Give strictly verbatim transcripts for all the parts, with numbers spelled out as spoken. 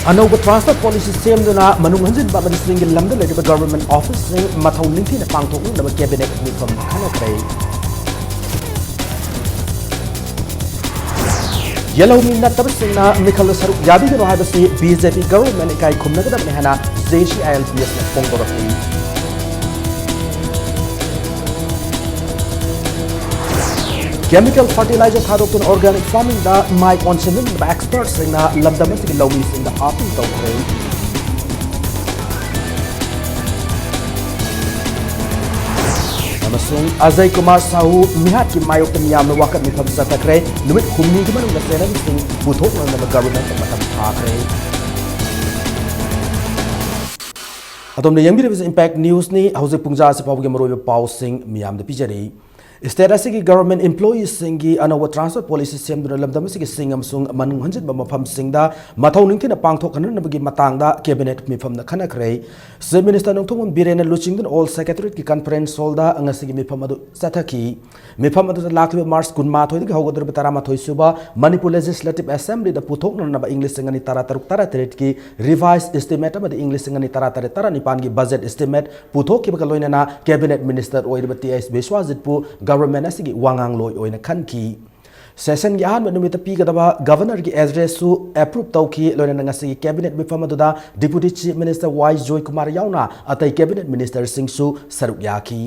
ꯑꯅꯧꯕ transfer policy ꯁꯦꯝꯗꯨꯅ ꯃꯅꯨꯡ ꯍꯟꯖꯤꯟꯕ ꯑꯃꯗꯤ ꯆꯤꯡꯒꯤ ꯂꯝꯗ ꯂꯩꯔꯤꯕ government officeꯁꯤꯡ ꯃꯊꯧ ꯅꯤꯡꯊꯤꯅ ꯄꯥꯡꯊꯣꯛꯅꯅꯕ cabinet ꯃꯤꯐꯝ ꯈꯟꯅꯈ꯭ꯔꯦ꯫ ꯌꯦꯜꯍꯧꯃꯤ ꯅꯠꯇꯕꯁꯤꯡꯅ ꯃꯤꯈꯜꯗ ꯁꯔꯨꯛ ꯌꯥꯕꯤꯒꯅꯨ ꯍꯥꯏꯕꯁꯤ BJP government ꯏꯀꯥꯏ ꯈꯨꯝꯅꯒꯗꯕꯅꯤ ꯍꯥꯏꯅ JCILPFꯅ ꯐꯣꯡꯗꯣꯔꯛꯂꯤ꯫ Chemical fertilizer ꯊꯥꯗꯣꯛꯇꯨꯅ organic farmingꯗ ꯃꯥꯏ ꯑꯣꯟꯁꯤꯟꯅꯅꯕ expertꯁꯤꯡꯅ ꯂꯝꯗꯝ ꯑꯁꯤꯒꯤ ꯂꯧꯃꯤꯁꯤꯡꯗ appeal ꯇꯧꯈ꯭ꯔꯦ꯫ ꯑꯃꯁꯨꯡ ꯑꯖꯌ ꯀꯨꯃꯥꯔ ꯁꯥꯍꯨ ꯃꯤꯍꯥꯠꯀꯤ ꯃꯥꯌꯣꯛꯇ ꯃꯤꯌꯥꯝꯅ ꯋꯥꯀꯠ ꯃꯤꯐꯝ ꯆꯠꯊꯈ꯭ꯔꯦ꯫ ꯅꯨꯃꯤꯠ ꯍꯨꯝꯅꯤꯒꯤ ꯃꯅꯨꯡꯗ ꯆꯦꯟꯅꯕꯁꯤꯡ ꯄꯨꯊꯣꯛꯅꯅꯕ governmentꯅ ꯃꯇꯝ ꯊꯥꯈ꯭ꯔꯦ꯫ ꯑꯗꯣꯝꯅ ꯌꯦꯡꯕꯤꯔꯤꯕꯁꯤ Impact Newsꯅꯤ꯫ ꯍꯧꯖꯤꯛ ꯄꯨꯡ ꯖꯥ ꯑꯁꯤ ꯐꯥꯎꯕꯒꯤ ꯃꯔꯨꯑꯣꯏꯕ ꯄꯥꯎꯁꯤꯡ ꯃꯤꯌꯥꯝꯗ ꯄꯤꯖꯔꯤ꯫ State ꯑꯁꯤꯒꯤ government employeeꯁꯤꯡꯒꯤ ꯑꯅꯧꯕ transfer policy ꯁꯦꯝꯗꯨꯅ ꯂꯝꯗꯝ ꯑꯁꯤꯒꯤ ꯆꯤꯡ ꯑꯃꯁꯨꯡ ꯃꯅꯨꯡ ꯍꯟꯖꯤꯟꯕ ꯃꯐꯝꯁꯤꯡꯗ ꯃꯊꯧ ꯅꯤꯡꯊꯤꯅ ꯄꯥꯡꯊꯣꯛꯍꯟꯅꯅꯕꯒꯤ ꯃꯇꯥꯡꯗ cabinet ꯃꯤꯐꯝꯗ ꯈꯟꯅꯈ꯭ꯔꯦ꯫ Chief Minister ꯅꯣꯡꯊꯣꯝꯕꯝ ꯕꯤꯔꯦꯟꯅ ꯂꯨꯆꯤꯡꯗꯨꯅ All Secretariatꯀꯤ conference hallꯗ ꯉꯁꯤꯒꯤ ꯃꯤꯐꯝ ꯑꯗꯨ ꯆꯠꯊꯈꯤ꯫ ꯃꯤꯐꯝ ꯑꯗꯨꯗ ꯂꯥꯛꯂꯤꯕ March ꯀꯨꯟꯃꯥꯊꯣꯏꯗꯒꯤ ꯍꯧꯒꯗꯧꯔꯤꯕ ꯇꯔꯥꯃꯥꯊꯣꯏ ꯁꯨꯕ Manipur Legislative Assemblyꯗ ꯄꯨꯊꯣꯛꯅꯅꯕ ꯏꯪ ꯂꯤꯁꯤꯡ ꯑꯅꯤ ꯇꯔꯥ ꯇꯔꯨꯛ ꯇꯔꯥ ꯇꯔꯦꯠꯀꯤ revised estimate ꯑꯃꯗꯤ ꯏꯪ ꯂꯤꯁꯤꯡ ꯑꯅꯤ ꯇꯔꯥ ꯇꯔꯦꯠ ꯇꯔꯥ ꯅꯤꯄꯥꯟꯒꯤ budget estimate ꯄꯨꯊꯣꯛꯈꯤꯕꯒ ꯂꯣꯏꯅꯅ cabinet minister ꯑꯣꯏꯔꯤꯕ ꯇꯤ ꯑꯩꯆ ꯕꯤꯁ꯭ꯋꯥꯖꯤꯠꯄꯨ government ꯑꯁꯤꯒꯤ ꯋꯥꯉꯥꯡꯂꯣꯏ ꯑꯣꯏꯅ ꯈꯟꯈꯤ꯫ Sessionꯒꯤ ꯑꯍꯥꯟꯕ ꯅꯨꯃꯤꯠꯇ ꯄꯤꯒꯗꯕ governorꯒꯤ addressꯁꯨ approve ꯇꯧꯈꯤ꯫ ꯂꯣꯏꯅꯅ ꯉꯁꯤꯒꯤ cabinet ꯃꯤꯐꯝ ꯑꯗꯨꯗ Deputy Chief Minister ꯋꯥꯏ ꯖꯣꯏꯀꯨꯃꯥꯔ ꯌꯥꯎꯅ ꯑꯇꯩ cabinet ministerꯁꯤꯡꯁꯨ ꯁꯔꯨꯛ ꯌꯥꯈꯤ꯫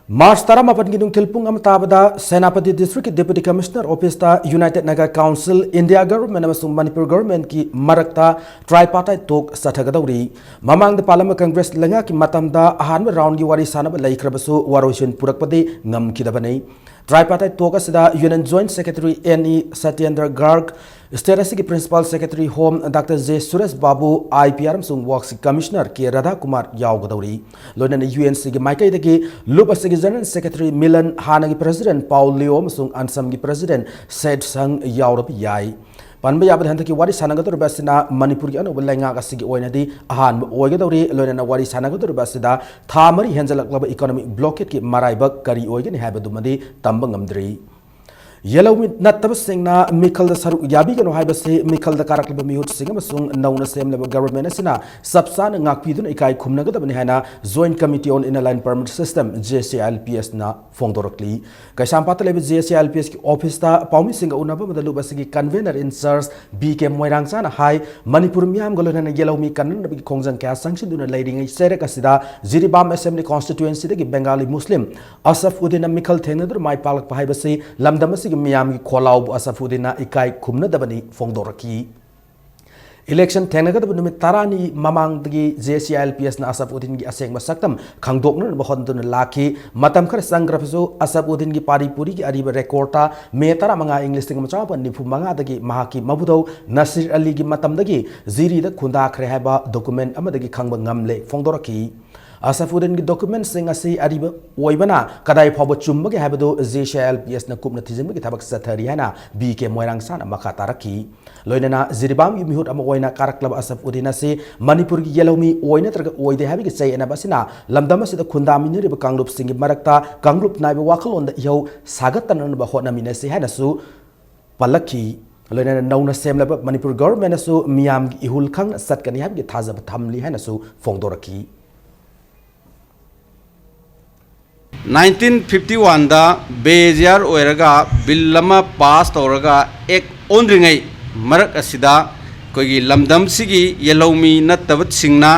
March ꯇꯔꯥꯃꯥꯄꯟꯒꯤ ꯅꯨꯡꯊꯤꯜ ꯄꯨꯡ ꯑꯃ ꯇꯥꯕꯗ Senapati districtꯀꯤ Deputy Commissioner officeꯇ United Naga Council, India government ꯑꯃꯁꯨꯡ ꯃꯅꯤꯄꯨꯔ governmentꯀꯤ ꯃꯔꯛꯇ tripartite talk ꯆꯠꯊꯒꯗꯧꯔꯤ꯫ ꯃꯃꯥꯡꯗ ꯄꯥꯜꯂꯝꯕ Congress ꯂꯩꯉꯥꯛꯀꯤ ꯃꯇꯝꯗ ꯑꯍꯥꯟꯕ roundꯀꯤ ꯋꯥꯔꯤ ꯁꯥꯅꯕ ꯂꯩꯈ꯭ꯔꯕꯁꯨ ꯋꯥꯔꯣꯏꯁꯤꯟ ꯄꯨꯔꯛꯄꯗꯤ ꯉꯝꯈꯤꯗꯕꯅꯤ꯫ Tripartite talk ꯑꯁꯤꯗ Union Joint Secretary N E Satyendra Garg, State ꯑꯁꯤꯒꯤ Principal Secretary Home doctor J Suresh Babu, I P R ꯑꯃꯁꯨꯡ Works Commissioner ꯀꯦ ꯔꯥꯙꯥꯀꯨꯃꯥꯔ ꯌꯥꯎꯒꯗꯧꯔꯤ꯫ ꯂꯣꯏꯅꯅ ꯌꯨ ꯑꯦꯟ ꯁꯤꯒꯤ ꯃꯥꯏꯀꯩꯗꯒꯤ ꯂꯨꯞ ꯑꯁꯤꯒꯤ General Secretary ꯃꯤꯂꯟ, ꯍꯥꯟꯅꯒꯤ President ꯄꯥꯎ ꯂꯤꯑꯣ ꯑꯃꯁꯨꯡ ꯑꯟꯁꯝꯒꯤ President ꯁꯦꯠ ꯁꯪ ꯌꯥꯎꯔꯕ ꯌꯥꯏ꯫ ꯄꯟꯕ ꯌꯥꯕꯗꯤ ꯍꯟꯗꯛꯀꯤ ꯋꯥꯔꯤ ꯁꯥꯟꯅꯒꯗꯧꯔꯤꯕ ꯑꯁꯤꯅ ꯃꯅꯤꯄꯨꯔꯒꯤ ꯑꯅꯧꯕ ꯂꯩꯉꯥꯛ ꯑꯁꯤꯒꯤ ꯑꯣꯏꯅꯗꯤ ꯑꯍꯥꯟꯕ ꯑꯣꯏꯒꯗꯧꯔꯤ꯫ ꯂꯣꯏꯅꯅ ꯋꯥꯔꯤ ꯁꯥꯟꯅꯒꯗꯧꯔꯤꯕ ꯑꯁꯤꯗ ꯊꯥ ꯃꯔꯤ ꯍꯦꯟꯖꯜꯂꯛꯂꯕ economic blockade ꯀꯤ ꯃꯔꯥꯏꯕꯛ ꯀꯔꯤ ꯑꯣꯏꯒꯅꯤ ꯍꯥꯏꯕꯗꯨꯃꯗꯤ ꯇꯝꯕ ꯉꯝꯗ꯭ꯔꯤ꯫ ꯌꯦꯜꯍꯧꯃꯤ ꯅꯠꯇꯕꯁꯤꯡꯅ ꯃꯤꯈꯜꯗ ꯁꯔꯨꯛ ꯌꯥꯕꯤꯒꯅꯨ ꯍꯥꯏꯕꯁꯤ ꯃꯤꯈꯜꯗ ꯀꯥꯔꯛꯂꯤꯕ ꯃꯤꯍꯨꯠꯁꯤꯡ ꯑꯃꯁꯨꯡ ꯅꯧꯅ ꯁꯦꯝꯂꯕ government ꯑꯁꯤꯅ ꯆꯞ ꯆꯥꯅ ꯉꯥꯛꯄꯤꯗꯨꯅ ꯏꯀꯥꯏ ꯈꯨꯝꯅꯒꯗꯕꯅꯤ ꯍꯥꯏꯅ Joint Committee on Inner Line Permit System, J C I L P S ꯅ ꯐꯣꯡꯗꯣꯔꯛꯂꯤ꯫ ꯀꯩꯁꯥꯝꯄꯥꯠꯇ ꯂꯩꯕ J C I L P S ꯀꯤ office ꯇ ꯄꯥꯎꯃꯤꯁꯤꯡꯒ ꯎꯅꯕ ꯑꯃꯗ ꯂꯨꯞ ꯑꯁꯤꯒꯤ convener in charge B K ꯃꯣꯏꯔꯥꯡꯆꯥꯅ ꯍꯥꯏ, ꯃꯅꯤꯄꯨꯔ ꯃꯤꯌꯥꯝꯒ ꯂꯣꯏꯅꯅ ꯌꯦꯜꯍꯧꯃꯤ ꯀꯟꯅꯅꯕꯒꯤ ꯈꯣꯡꯖꯪ ꯀꯌꯥ ꯆꯪꯁꯤꯟꯗꯨꯅ ꯂꯩꯔꯤꯉꯩ ꯆꯩꯔꯛ ꯑꯁꯤꯗ ꯖꯤꯔꯤꯕꯥꯝ Assembly Constituency ꯗꯒꯤ Bengali Muslim ꯑꯁꯐ ꯎꯗꯤꯟꯅ ꯃꯤꯈꯜ ꯊꯦꯡꯅꯗꯨꯅ ꯃꯥꯏ ꯄꯥꯛꯂꯛꯄ ꯍꯥꯏꯕꯁꯤ ꯂꯝꯗꯝ ꯑꯁꯤꯒꯤ ꯃꯤꯌꯥꯝꯒꯤ ꯈꯣꯜꯂꯥꯎꯕꯨ ꯑꯁꯐ ꯎꯗꯤꯟꯅ ꯏꯀꯥꯏ ꯈꯨꯝꯅꯗꯕꯅꯤ ꯐꯣꯡꯗꯣꯔꯛꯈꯤ꯫ Election ꯊꯦꯡꯅꯒꯗꯕ ꯅꯨꯃꯤꯠ ꯇꯔꯥꯅꯤ ꯃꯃꯥꯡꯗꯒꯤ J C I L P S ꯅ ꯑꯁꯐ ꯎꯗꯤꯟꯒꯤ ꯑꯁꯦꯡꯕ ꯁꯛꯇꯝ ꯈꯪꯗꯣꯛꯅꯅꯕ ꯍꯣꯠꯅꯗꯨꯅ ꯂꯥꯛꯈꯤ꯫ ꯃꯇꯝ ꯈꯔ ꯆꯪꯈ꯭ꯔꯕꯁꯨ ꯑꯁꯐ ꯎꯗꯤꯟꯒꯤ ꯄꯥꯔꯤ ꯄꯨꯔꯤꯒꯤ ꯑꯔꯤꯕ record ꯇ May ꯇꯔꯥꯃꯉꯥ, ꯏꯪ ꯂꯤꯁꯤꯡ ꯑꯃ ꯆꯃꯥꯄꯟ ꯅꯤꯐꯨ ꯃꯉꯥꯗꯒꯤ ꯃꯍꯥꯛꯀꯤ ꯃꯕꯨꯙꯧ ꯅꯁꯤꯔ ꯑꯂꯤꯒꯤ ꯃꯇꯝꯗꯒꯤ ꯖꯤꯔꯤꯗ ꯈꯨꯟꯗꯥꯈ꯭ꯔꯦ ꯍꯥꯏꯕ document ꯑꯃꯗꯒꯤ ꯈꯪꯕ ꯉꯝꯂꯦ ꯐꯣꯡꯗꯣꯔꯛꯈꯤ꯫ ꯑꯁꯐ ꯎꯗꯤꯟꯒꯤ document ꯁꯤꯡ ꯑꯁꯤ ꯑꯔꯤꯕ ꯑꯣꯏꯕꯅ ꯀꯗꯥꯏ ꯐꯥꯎꯕ ꯆꯨꯝꯕꯒꯦ ꯍꯥꯏꯕꯗꯨ J C I L P S ꯅ ꯀꯨꯞꯅ ꯊꯤꯖꯤꯟꯕꯒꯤ ꯊꯕꯛ ꯆꯠꯊꯔꯤ ꯍꯥꯏꯅ B K ꯃꯣꯏꯔꯥꯡꯆꯥꯅ ꯃꯈꯥ ꯇꯥꯔꯛꯈꯤ꯫ ꯂꯣꯏꯅꯅ ꯖꯤꯔꯤꯕꯥꯝꯒꯤ ꯃꯤꯍꯨꯠ ꯑꯃ ꯑꯣꯏꯅ ꯀꯥꯔꯛꯂꯕ ꯑꯁꯐ ꯎꯗꯤꯟ ꯑꯁꯤ ꯃꯅꯤꯄꯨꯔꯒꯤ ꯌꯦꯜꯍꯧꯃꯤ ꯑꯣꯏ ꯅꯠꯇ꯭ꯔꯒ ꯑꯣꯏꯗꯦ ꯍꯥꯏꯕꯒꯤ ꯆꯌꯦꯠꯅꯕ ꯑꯁꯤꯅ ꯂꯝꯗꯝ ꯑꯁꯤꯗ ꯈꯨꯟꯗꯥꯃꯤꯟꯅꯔꯤꯕ ꯀꯥꯡꯂꯨꯞꯁꯤꯡꯒꯤ ꯃꯔꯛꯇ ꯀꯥꯡꯂꯨꯞ ꯅꯥꯏꯕ ꯋꯥꯈꯜꯂꯣꯟꯗ ꯏꯍꯧ ꯁꯥꯒꯠꯇꯅꯅꯕ ꯍꯣꯠꯅꯃꯤꯟꯅꯁꯤ ꯍꯥꯏꯅꯁꯨ ꯄꯜꯂꯛꯈꯤ꯫ ꯂꯣꯏꯅꯅ ꯅꯧꯅ ꯁꯦꯝꯂꯕ ꯃꯅꯤꯄꯨꯔ government ꯑꯁꯨ ꯃꯤꯌꯥꯝꯒꯤ ꯏꯍꯨꯜ ꯈꯪꯅ ꯆꯠꯀꯅꯤ ꯍꯥꯏꯕꯒꯤ ꯊꯥꯖꯕ ꯊꯝꯂꯤ ꯍꯥꯏꯅꯁꯨ ꯐꯣꯡꯗꯣꯔꯛꯈꯤ꯫ Nineteen fifty one ꯗ ꯕꯦꯖꯤꯌꯥꯔ ꯑꯣꯏꯔꯒ bill ꯑꯃ pass ꯇꯧꯔꯒ act ꯑꯣꯟꯗ꯭ꯔꯤꯉꯩ ꯃꯔꯛ ꯑꯁꯤꯗ ꯑꯩꯈꯣꯏꯒꯤ ꯂꯝꯗꯝꯁꯤꯒꯤ ꯌꯦꯜꯍꯧꯃꯤ ꯅꯠꯇꯕꯁꯤꯡꯅ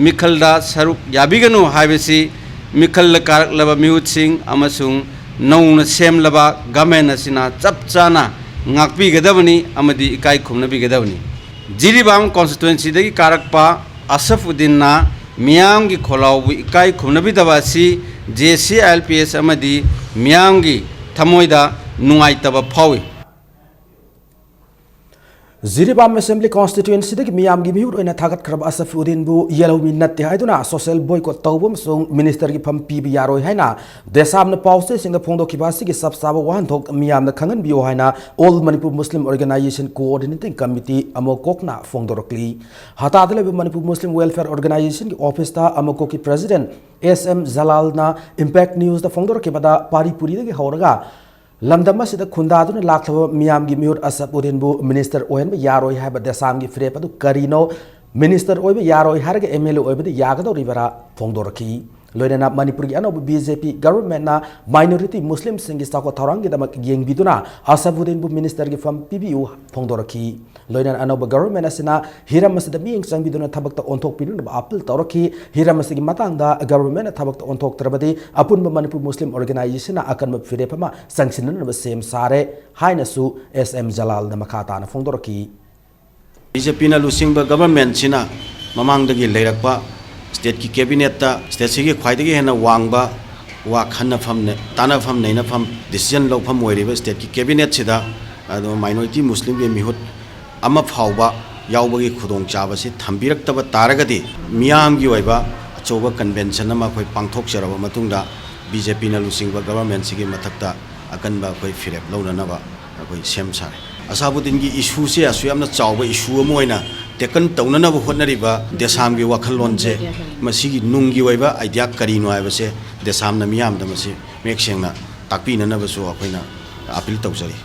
ꯃꯤꯈꯜꯗ ꯁꯔꯨꯛ ꯌꯥꯕꯤꯒꯅꯨ ꯍꯥꯏꯕꯁꯤ ꯃꯤꯈꯜꯗ ꯀꯥꯔꯛꯂꯕ ꯃꯤꯍꯨꯠꯁꯤꯡ ꯑꯃꯁꯨꯡ ꯅꯧꯅ ꯁꯦꯝꯂꯕ government ꯑꯁꯤꯅ ꯆꯞ ꯆꯥꯅ ꯉꯥꯛꯄꯤꯒꯗꯕꯅꯤ ꯑꯃꯗꯤ ꯏꯀꯥꯏ ꯈꯨꯝꯅꯕꯤꯒꯗꯕꯅꯤ꯫ ꯖꯤꯔꯤꯕꯥꯝ constituency ꯗꯒꯤ ꯀꯥꯔꯛꯄ ꯑꯁꯐ ꯎꯗꯤꯟꯅ ꯃꯤꯌꯥꯝꯒꯤ ꯈꯣꯜꯂꯥꯎꯕꯨ ꯏꯀꯥꯏ ꯈꯨꯝꯅꯕꯤꯗꯕ ꯑꯁꯤ J C I L P S ꯑꯃꯗꯤ ꯃꯤꯌꯥꯝꯒꯤ ꯊꯃꯣꯏꯗ ꯅꯨꯡꯉꯥꯏꯇꯕ ꯐꯥꯎꯏ꯫ ꯖꯤꯔꯤꯕꯥꯝ Assembly Constituencyꯗꯒꯤ ꯃꯤꯌꯥꯝꯒꯤ ꯃꯤꯍꯨꯠ ꯑꯣꯏꯅ ꯊꯥꯒꯠꯈ꯭ꯔꯕ ꯑꯁꯐꯨꯗꯤꯟꯕꯨ ꯌꯦꯜꯍꯧꯃꯤ ꯅꯠꯇꯦ ꯍꯥꯏꯗꯨꯅ social boycott ꯇꯧꯕ ꯑꯃꯁꯨꯡ ministerꯒꯤ ꯐꯝ ꯄꯤꯕ ꯌꯥꯔꯣꯏ ꯍꯥꯏꯅ ꯗꯦꯁꯥꯝꯅ ꯄꯥꯎꯆꯦꯁꯤꯡꯗ ꯐꯣꯡꯗꯣꯛꯈꯤꯕ ꯑꯁꯤꯒꯤ ꯆꯞ ꯆꯥꯕ ꯋꯥꯍꯟꯊꯣꯛ ꯃꯤꯌꯥꯝꯗ ꯈꯪꯍꯟꯕꯤꯌꯨ ꯍꯥꯏꯅ All Manipur Muslim Organization Coordinating Committee, ꯑꯃꯣꯀꯣꯛꯅ ꯐꯣꯡꯗꯣꯔꯛꯂꯤ꯫ ꯍꯇꯥꯗ ꯂꯩꯕ Manipur Muslim Welfare Organizationꯒꯤ officeꯇ ꯑꯃꯣꯀꯣꯛꯀꯤ president S M ꯖꯂꯥꯜꯅ Impact Newsꯇ ꯐꯣꯡꯗꯣꯔꯛꯈꯤꯕꯗ, ꯄꯥꯔꯤꯄꯨꯔꯤꯗꯒꯤ ꯍꯧꯔꯒ ꯂꯝꯗꯝ ꯑꯁꯤꯗ ꯈꯨꯟꯗꯥꯗꯨꯅ ꯂꯥꯛꯂꯕ ꯃꯤꯌꯥꯝꯒꯤ ꯃꯤꯍꯨꯠ ꯑꯁꯐꯨꯗꯤꯟꯕꯨ minister ꯑꯣꯏꯍꯟꯕ ꯌꯥꯔꯣꯏ ꯍꯥꯏꯕ ꯗꯦꯁꯥꯝꯒꯤ ꯐꯤꯔꯦꯞ ꯑꯗꯨ ꯀꯔꯤꯅꯣ? Minister ꯑꯣꯏꯕ ꯌꯥꯔꯣꯏ ꯍꯥꯏꯔꯒ MLA ꯑꯣꯏꯕꯗꯤ ꯌꯥꯒꯗꯧꯔꯤꯕꯔꯥ? ꯐꯣꯡꯗꯣꯔꯛꯈꯤ꯫ ꯂꯣꯏꯅꯅ ꯃꯅꯤꯄꯨꯔꯒꯤ ꯑꯅꯧꯕ BJP governmentꯅ minority Muslimꯁꯤꯡꯒꯤ ꯆꯥꯎꯈꯠ ꯊꯧꯔꯥꯡꯒꯤꯗꯃꯛ ꯌꯦꯡꯕꯤꯗꯨꯅ ꯑꯁꯐꯨꯗꯤꯟꯕꯨ ministerꯒꯤ ꯐꯝ ꯄꯤꯕꯤꯌꯨ ꯐꯣꯡꯗꯣꯔꯛꯈꯤ꯫ ꯂꯣꯏꯅꯅ ꯑꯅꯧꯕ government ꯑꯁꯤꯅ ꯍꯤꯔꯝ ꯑꯁꯤꯗ ꯃꯤꯠꯌꯦꯡ ꯆꯪꯕꯤꯗꯨꯅ ꯊꯕꯛꯇ ꯑꯣꯟꯊꯣꯛꯄꯤꯅꯅꯕ appeal ꯇꯧꯔꯛꯈꯤ꯫ ꯍꯤꯔꯝ ꯑꯁꯤꯒꯤ ꯃꯇꯥꯡꯗ governmentꯅ ꯊꯕꯛꯇ ꯑꯣꯟꯊꯣꯛꯇ꯭ꯔꯕꯗꯤ ꯑꯄꯨꯟꯕ Manipur Muslim Organizationꯅ ꯑꯀꯟꯕ ꯐꯤꯔꯦꯞ ꯑꯃ ꯆꯪꯁꯤꯟꯅꯅꯕ ꯁꯦꯝ ꯁꯥꯔꯦ ꯍꯥꯏꯅꯁꯨ S M ꯖꯂꯥꯜꯅ ꯃꯈꯥ ꯇꯥꯅ ꯐꯣꯡꯗꯣꯔꯛꯈꯤ꯫ BJPꯅ ꯂꯨꯆꯤꯡꯕ governmentꯁꯤꯅ ꯃꯃꯥꯡꯗꯒꯤ ꯂꯩꯔꯛꯄ stateꯀꯤ cabinetꯇ stateꯁꯤꯒꯤ ꯈ꯭ꯋꯥꯏꯗꯒꯤ ꯍꯦꯟꯅ ꯋꯥꯡꯕ ꯋꯥ ꯈꯟꯅꯐꯝ, ꯇꯥꯟꯅꯐꯝ, ꯅꯩꯅꯐꯝ, decision ꯂꯧꯐꯝ ꯑꯣꯏꯔꯤꯕ stateꯀꯤ cabinetꯁꯤꯗ ꯑꯗꯣ minority Muslimꯒꯤ ꯃꯤꯍꯨꯠ ꯑꯃ ꯐꯥꯎꯕ ꯌꯥꯎꯕꯒꯤ ꯈꯨꯗꯣꯡꯆꯥꯕꯁꯤ ꯊꯝꯕꯤꯔꯛꯇꯕ ꯇꯥꯔꯒꯗꯤ, ꯃꯤꯌꯥꯝꯒꯤ ꯑꯣꯏꯕ ꯑꯆꯧꯕ convention ꯑꯃ ꯑꯩꯈꯣꯏ ꯄꯥꯡꯊꯣꯛꯆꯔꯕ ꯃꯇꯨꯡꯗ, BJPꯅ ꯂꯨꯆꯤꯡꯕ governmentꯁꯤꯒꯤ ꯃꯊꯛꯇ ꯑꯀꯟꯕ ꯑꯩꯈꯣꯏ ꯐꯤꯔꯦꯞ ꯂꯧꯅꯅꯕ ꯑꯩꯈꯣꯏ ꯁꯦꯝ ꯁꯥꯔꯦ꯫ ꯑꯁꯥꯕꯨꯗꯤꯟꯒꯤ issueꯁꯦ ꯑꯁꯨꯛ ꯌꯥꯝꯅ ꯆꯥꯎꯕ issue ꯑꯃ ꯑꯣꯏꯅ tackle ꯇꯧꯅꯅꯕ ꯍꯣꯠꯅꯔꯤꯕ ꯗꯦꯁꯥꯝꯒꯤ ꯋꯥꯈꯜꯂꯣꯟꯁꯦ, ꯃꯁꯤꯒꯤ ꯅꯨꯡꯒꯤ ꯑꯣꯏꯕ idea ꯀꯔꯤꯅꯣ ꯍꯥꯏꯕꯁꯦ ꯗꯦꯁꯥꯝꯅ ꯃꯤꯌꯥꯝꯗ ꯃꯁꯤ ꯃꯌꯦꯛ ꯁꯦꯡꯅ ꯇꯥꯛꯄꯤꯅꯅꯕꯁꯨ ꯑꯩꯈꯣꯏꯅ appeal ꯇꯧꯖꯔꯤ꯫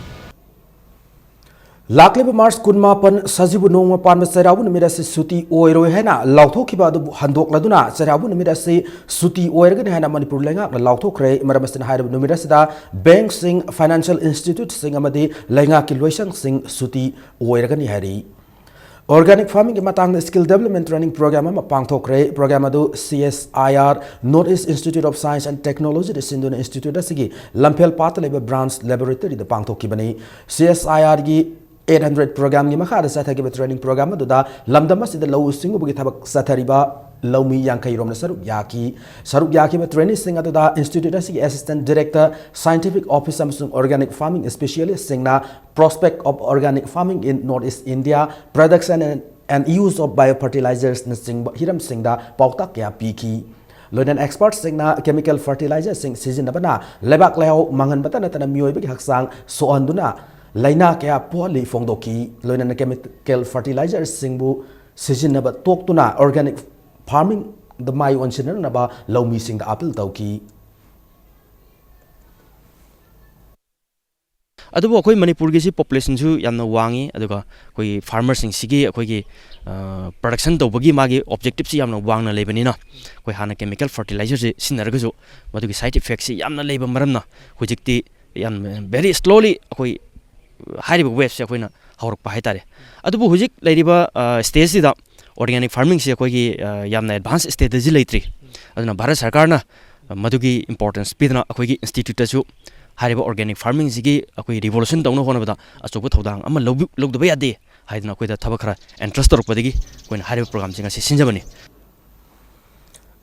ꯂꯥꯛꯂꯤꯕ March ꯀꯨꯟꯃꯥꯄꯟ ꯁꯖꯤꯕꯨ ꯅꯣꯡꯃ ꯄꯥꯟꯕ ꯆꯩꯔꯥꯎꯕ ꯅꯨꯃꯤꯠ ꯑꯁꯤ ꯁꯨꯇꯤ ꯑꯣꯏꯔꯣꯏ ꯍꯥꯏꯅ ꯂꯥꯎꯊꯣꯛꯈꯤꯕ ꯑꯗꯨꯕꯨ ꯍꯟꯗꯣꯛꯂꯗꯨꯅ ꯆꯩꯔꯥꯎꯕ ꯅꯨꯃꯤꯠ ꯑꯁꯤ ꯁꯨꯇꯤ ꯑꯣꯏꯔꯒꯅꯤ ꯍꯥꯏꯅ ꯃꯅꯤꯄꯨꯔ ꯂꯩꯉꯥꯛꯅ ꯂꯥꯎꯊꯣꯛꯈ꯭ꯔꯦ꯫ ꯃꯔꯝ ꯑꯁꯤꯅ ꯍꯥꯏꯔꯤꯕ ꯅꯨꯃꯤꯠ ꯑꯁꯤꯗ bankꯁꯤꯡ, financial instituteꯁꯤꯡ ꯑꯃꯗꯤ ꯂꯩꯉꯥꯛꯀꯤ ꯂꯣꯏꯁꯪꯁꯤꯡ ꯁꯨꯇꯤ ꯑꯣꯏꯔꯒꯅꯤ ꯍꯥꯏꯔꯤ꯫ Organic farmingꯒꯤ ꯃꯇꯥꯡꯗ skill development training program ꯑꯃ ꯄꯥꯡꯊꯣꯛꯈ꯭ꯔꯦ꯫ Program ꯑꯗꯨ C S I R, North East Institute of Science and Technologyꯗ ꯁꯤꯟꯗꯨꯅ institute ꯑꯁꯤꯒꯤ ꯂꯝꯐꯦꯜ ꯄꯥꯠꯇ ꯂꯩꯕ branch laboratoryꯗ ꯄꯥꯡꯊꯣꯛꯈꯤꯕꯅꯤ꯫ C S I Rꯒꯤ eight hundred programꯒꯤ ꯃꯈꯥꯗ ꯆꯠꯊꯈꯤꯕ training program ꯑꯗꯨꯗ ꯂꯝꯗꯝ ꯑꯁꯤꯗ ꯂꯧꯎ ꯁꯤꯡꯎꯕꯒꯤ ꯊꯕꯛ ꯆꯠꯊꯔꯤꯕ ꯂꯧꯃꯤ ꯌꯥꯡꯈꯩ ꯔꯣꯝꯅ ꯁꯔꯨꯛ ꯌꯥꯈꯤ꯫ ꯁꯔꯨꯛ ꯌꯥꯈꯤꯕ traineeꯁꯤꯡ ꯑꯗꯨꯗ institute ꯑꯁꯤꯒꯤ assistant director, scientific officer ꯑꯃꯁꯨꯡ organic farming specialistꯁꯤꯡꯅ prospect of organic farming in North East India, production and, and use of biofertilizers ꯅꯆꯤꯡꯕ ꯍꯤꯔꯝꯁꯤꯡꯗ ꯄꯥꯎꯇꯥꯛ ꯀꯌꯥ ꯄꯤꯈꯤ꯫ ꯂꯣꯏꯅꯅ expertꯁꯤꯡꯅ chemical fertilizerꯁꯤꯡ ꯁꯤꯖꯤꯟꯅꯕꯅ ꯂꯩꯕꯥꯛ ꯂꯩꯍꯥꯎ ꯃꯥꯡꯍꯟꯕꯇ ꯅꯠꯇꯅ ꯃꯤꯑꯣꯏꯕꯒꯤ ꯍꯛꯆꯥꯡ ꯁꯣꯛꯍꯟꯗꯨꯅ ꯂꯥꯏꯅꯥ ꯀꯌꯥ ꯄꯣꯛꯍꯜꯂꯤ ꯐꯣꯡꯗꯣꯛꯈꯤ꯫ ꯂꯣꯏꯅꯅ chemical fertilizerꯁꯤꯡꯕꯨ ꯁꯤꯖꯤꯟꯅꯕ ꯇꯣꯛꯇꯨꯅ organic farmingꯗ ꯃꯥꯏ ꯑꯣꯟꯁꯤꯟꯅꯅꯕ ꯂꯧꯃꯤꯁꯤꯡꯗ appeal ꯇꯧꯈꯤ꯫ ꯑꯗꯨꯕꯨ ꯑꯩꯈꯣꯏ ꯃꯅꯤꯄꯨꯔꯒꯤꯁꯤ populationꯁꯨ ꯌꯥꯝꯅ ꯋꯥꯡꯉꯤ, ꯑꯗꯨꯒ ꯑꯩꯈꯣꯏꯒꯤ farmerꯁꯤꯡꯁꯤꯒꯤ ꯑꯩꯈꯣꯏꯒꯤ, ꯑ, production ꯇꯧꯕꯒꯤ ꯃꯥꯒꯤ objectiveꯁꯤ ꯌꯥꯝꯅ ꯋꯥꯡꯅ ꯂꯩꯕꯅꯤꯅ, ꯑꯩꯈꯣꯏ ꯍꯥꯟꯅ chemical fertilizerꯁꯤ ꯁꯤꯖꯤꯟꯅꯔꯒꯁꯨ ꯃꯗꯨꯒꯤ side effectꯁꯤ ꯌꯥꯝꯅ ꯂꯩꯕ ꯃꯔꯝꯅ ꯍꯧꯖꯤꯛꯇꯤ ꯌꯥꯝ very slowly ꯑꯩꯈꯣꯏ ꯍꯥꯏꯔꯤꯕ waveꯁꯦ ꯑꯩꯈꯣꯏꯅ ꯍꯧꯔꯛꯄ ꯍꯥꯏꯇꯥꯔꯦ꯫ ꯑꯗꯨꯕꯨ ꯍꯧꯖꯤꯛ ꯂꯩꯔꯤꯕ, ꯑ, stageꯁꯤꯗ organic farmingꯁꯤ ꯑꯩꯈꯣꯏꯒꯤ, ꯑ, ꯌꯥꯝꯅ advance stageꯇꯗꯤ ꯂꯩꯇ꯭ꯔꯤ꯫ ꯑꯗꯨꯅ ꯚꯥꯔꯠ ꯁꯔꯀꯥꯔꯅ ꯃꯗꯨꯒꯤ importance ꯄꯤꯗꯨꯅ ꯑꯩꯈꯣꯏꯒꯤ instituteꯇꯁꯨ ꯍꯥꯏꯔꯤꯕ organic farmingꯁꯤꯒꯤ ꯑꯩꯈꯣꯏ revolution ꯇꯧꯅꯕ ꯍꯣꯠꯅꯕꯗ ꯑꯆꯧꯕ ꯊꯧꯗꯥꯡ ꯑꯃ ꯂꯧꯕꯤ-, ꯂꯧꯗꯕ ꯌꯥꯗꯦ ꯍꯥꯏꯗꯨꯅ ꯑꯩꯈꯣꯏꯗ ꯊꯕꯛ ꯈꯔ entrust ꯇꯧꯔꯛꯄꯗꯒꯤ ꯑꯩꯈꯣꯏꯅ ꯍꯥꯏꯔꯤꯕ programꯁꯤ ꯉꯁꯤ ꯁꯤꯟꯖꯕꯅꯤ꯫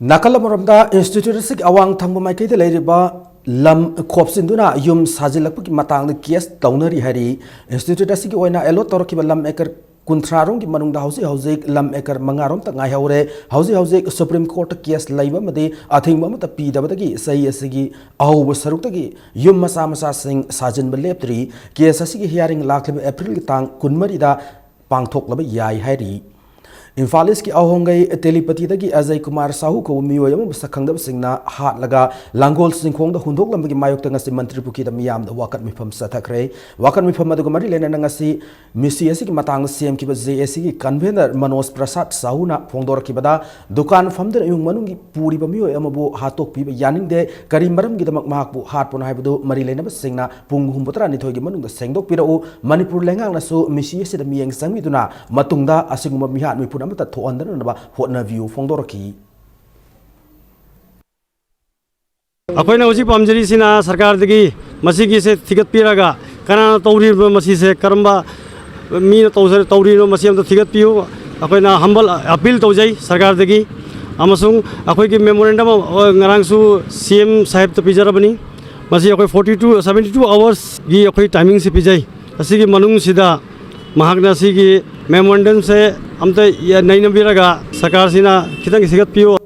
ꯅꯥꯀꯜ ꯑꯃꯔꯣꯝꯗ, institute ꯑꯁꯤꯒꯤ ꯑꯋꯥꯡ ꯊꯪꯕ ꯃꯥꯏꯀꯩꯗ ꯂꯩꯔꯤꯕ ꯂꯝ ꯈꯣꯞꯆꯤꯟꯗꯨꯅ ꯌꯨꯝ ꯁꯥꯖꯤꯜꯂꯛꯄꯒꯤ ꯃꯇꯥꯡꯗ case ꯇꯧꯅꯔꯤ ꯍꯥꯏꯔꯤ꯫ Institute ꯑꯁꯤꯒꯤ ꯑꯣꯏꯅ allot ꯇꯧꯔꯛꯈꯤꯕ ꯂꯝ acre ꯀꯨꯟꯊ꯭ꯔꯥ ꯔꯣꯝꯒꯤ ꯃꯅꯨꯡꯗ ꯍꯧꯖꯤꯛ ꯍꯧꯖꯤꯛ ꯂꯝ acre ꯃꯉꯥ ꯔꯣꯝꯇ ꯉꯥꯏꯍꯧꯔꯦ꯫ ꯍꯧꯖꯤꯛ ꯍꯧꯖꯤꯛ Supreme Courtꯇ case ꯂꯩꯕ ꯑꯃꯗꯤ ꯑꯊꯤꯡꯕ ꯑꯃꯠꯇ ꯄꯤꯗꯕꯗꯒꯤ ꯆꯍꯤ ꯑꯁꯤꯒꯤ ꯑꯍꯧꯕ ꯁꯔꯨꯛꯇꯒꯤ ꯌꯨꯝ ꯃꯆꯥ ꯃꯆꯥꯁꯤꯡ ꯁꯥꯖꯤꯟꯕ ꯂꯦꯞꯇ꯭ꯔꯤ꯫ Case ꯑꯁꯤꯒꯤ hearing ꯂꯥꯛꯂꯤꯕ Aprilꯒꯤ ꯇꯥꯡ ꯀꯨꯟꯃꯔꯤꯗ ꯄꯥꯡꯊꯣꯛꯂꯕ ꯌꯥꯏ ꯍꯥꯏꯔꯤ꯫ ꯏꯝꯐꯥꯜ ꯏꯁꯀꯤ ꯑꯍꯣꯡꯒꯩ ꯇꯦꯂꯤꯄꯇꯤꯗꯒꯤ ꯑꯖꯌ ꯀꯨꯃꯥꯔ ꯁꯥꯍꯨ ꯀꯧꯕ ꯃꯤꯑꯣꯏ ꯑꯃꯕꯨ ꯁꯛꯈꯪꯗꯕꯁꯤꯡꯅ ꯍꯥꯠꯂꯒ ꯂꯥꯡꯒꯣꯜ ꯆꯤꯡꯈꯣꯡꯗ ꯍꯨꯟꯗꯣꯛꯂꯝꯕꯒꯤ ꯃꯥꯌꯣꯛꯇ ꯉꯁꯤ ꯃꯟꯇ꯭ꯔꯤ ꯄꯨꯈ꯭ꯔꯤꯗ ꯃꯤꯌꯥꯝꯅ ꯋꯥꯀꯠ ꯃꯤꯐꯝ ꯆꯠꯊꯈ꯭ꯔꯦ꯫ ꯋꯥꯀꯠ ꯃꯤꯐꯝ ꯑꯗꯨꯒ ꯃꯔꯤ ꯂꯩꯅꯅ ꯉꯁꯤ ꯃꯤꯁꯤ ꯑꯁꯤꯒꯤ ꯃꯇꯥꯡꯗ ꯁꯦꯝꯈꯤꯕ JACꯒꯤ convener ꯃꯅꯣꯖ ꯄ꯭ꯔꯁꯥꯗ ꯁꯥꯍꯨꯅ ꯐꯣꯡꯗꯣꯔꯛꯈꯤꯕꯗ, ꯗꯨꯀꯥꯟ ꯐꯝꯗꯨꯅ ꯏꯃꯨꯡ ꯃꯅꯨꯡꯒꯤ ꯄꯨꯔꯤꯕ ꯃꯤꯑꯣꯏ ꯑꯃꯕꯨ ꯍꯥꯠꯇꯣꯛꯄꯤꯕ ꯌꯥꯅꯤꯡꯗꯦ꯫ ꯀꯔꯤ ꯃꯔꯝꯒꯤꯗꯃꯛ ꯃꯍꯥꯛꯄꯨ ꯍꯥꯠꯄꯅꯣ ꯍꯥꯏꯕꯗꯨ ꯃꯔꯤ ꯂꯩꯅꯕꯁꯤꯡꯅ ꯄꯨꯡ ꯍꯨꯝꯐꯨ ꯇꯔꯥꯅꯤꯊꯣꯏꯒꯤ ꯃꯅꯨꯡꯗ ꯁꯦꯡꯗꯣꯛꯄꯤꯔꯛꯎ꯫ ꯃꯅꯤꯄꯨꯔ ꯂꯩꯉꯥꯛꯅꯁꯨ ꯃꯤꯁꯤ ꯑꯁꯤꯗ ꯃꯤꯠꯌꯦꯡ ꯆꯪꯕꯤꯗꯨꯅ ꯃꯇꯨꯡꯗ ꯑꯁꯤꯒꯨꯝꯕ ꯃꯤꯍꯥꯠ ꯃꯤꯄꯨꯟ ꯑꯃꯠꯇ ꯊꯣꯛꯍꯟꯗꯅꯕ ꯍꯣꯠꯅꯕꯤꯌꯨ ꯐꯣꯡꯗꯣꯔꯛꯈꯤ꯫ ꯑꯩꯈꯣꯏꯅ ꯍꯧꯖꯤꯛ ꯄꯥꯝꯖꯔꯤꯁꯤꯅ ꯁꯔꯀꯥꯔꯗꯒꯤ ꯃꯁꯤꯒꯤꯁꯦ ꯊꯤꯒꯠꯄꯤꯔꯒ ꯀꯅꯥꯅ ꯇꯧꯔꯤꯕꯅꯣ, ꯃꯁꯤꯁꯦ ꯀꯔꯝꯕ ꯃꯤꯅ ꯇꯧꯖ-, ꯇꯧꯔꯤꯅꯣ, ꯃꯁꯤ ꯑꯝꯇ ꯊꯤꯒꯠꯄꯤꯌꯨ꯫ ꯑꯩꯈꯣꯏꯅ humble appeal ꯇꯧꯖꯩ ꯁꯔꯀꯥꯔꯗꯒꯤ꯫ ꯑꯃꯁꯨꯡ ꯑꯩꯈꯣꯏꯒꯤ memorandum, ꯑ, ꯉꯔꯥꯡꯁꯨ C M ꯁꯥꯍꯦꯕꯇ ꯄꯤꯖꯔꯕꯅꯤ꯫ ꯃꯁꯤ ꯑꯩꯈꯣꯏ forty two, seventy two hoursꯀꯤ ꯑꯩꯈꯣꯏ timingꯁꯤ ꯄꯤꯖꯩ꯫ ꯑꯁꯤꯒꯤ ꯃꯅꯨꯡꯁꯤꯗ ꯃꯍꯥꯛꯅ ꯁꯤꯒꯤ memorandumꯁꯦ ꯑꯝꯇ ꯌ-, ꯅꯩꯅꯕꯤꯔꯒ ꯁꯔꯀꯥꯔꯁꯤꯅ ꯈꯤꯇꯪ ꯁꯤꯒꯠꯄꯤꯌꯨ꯫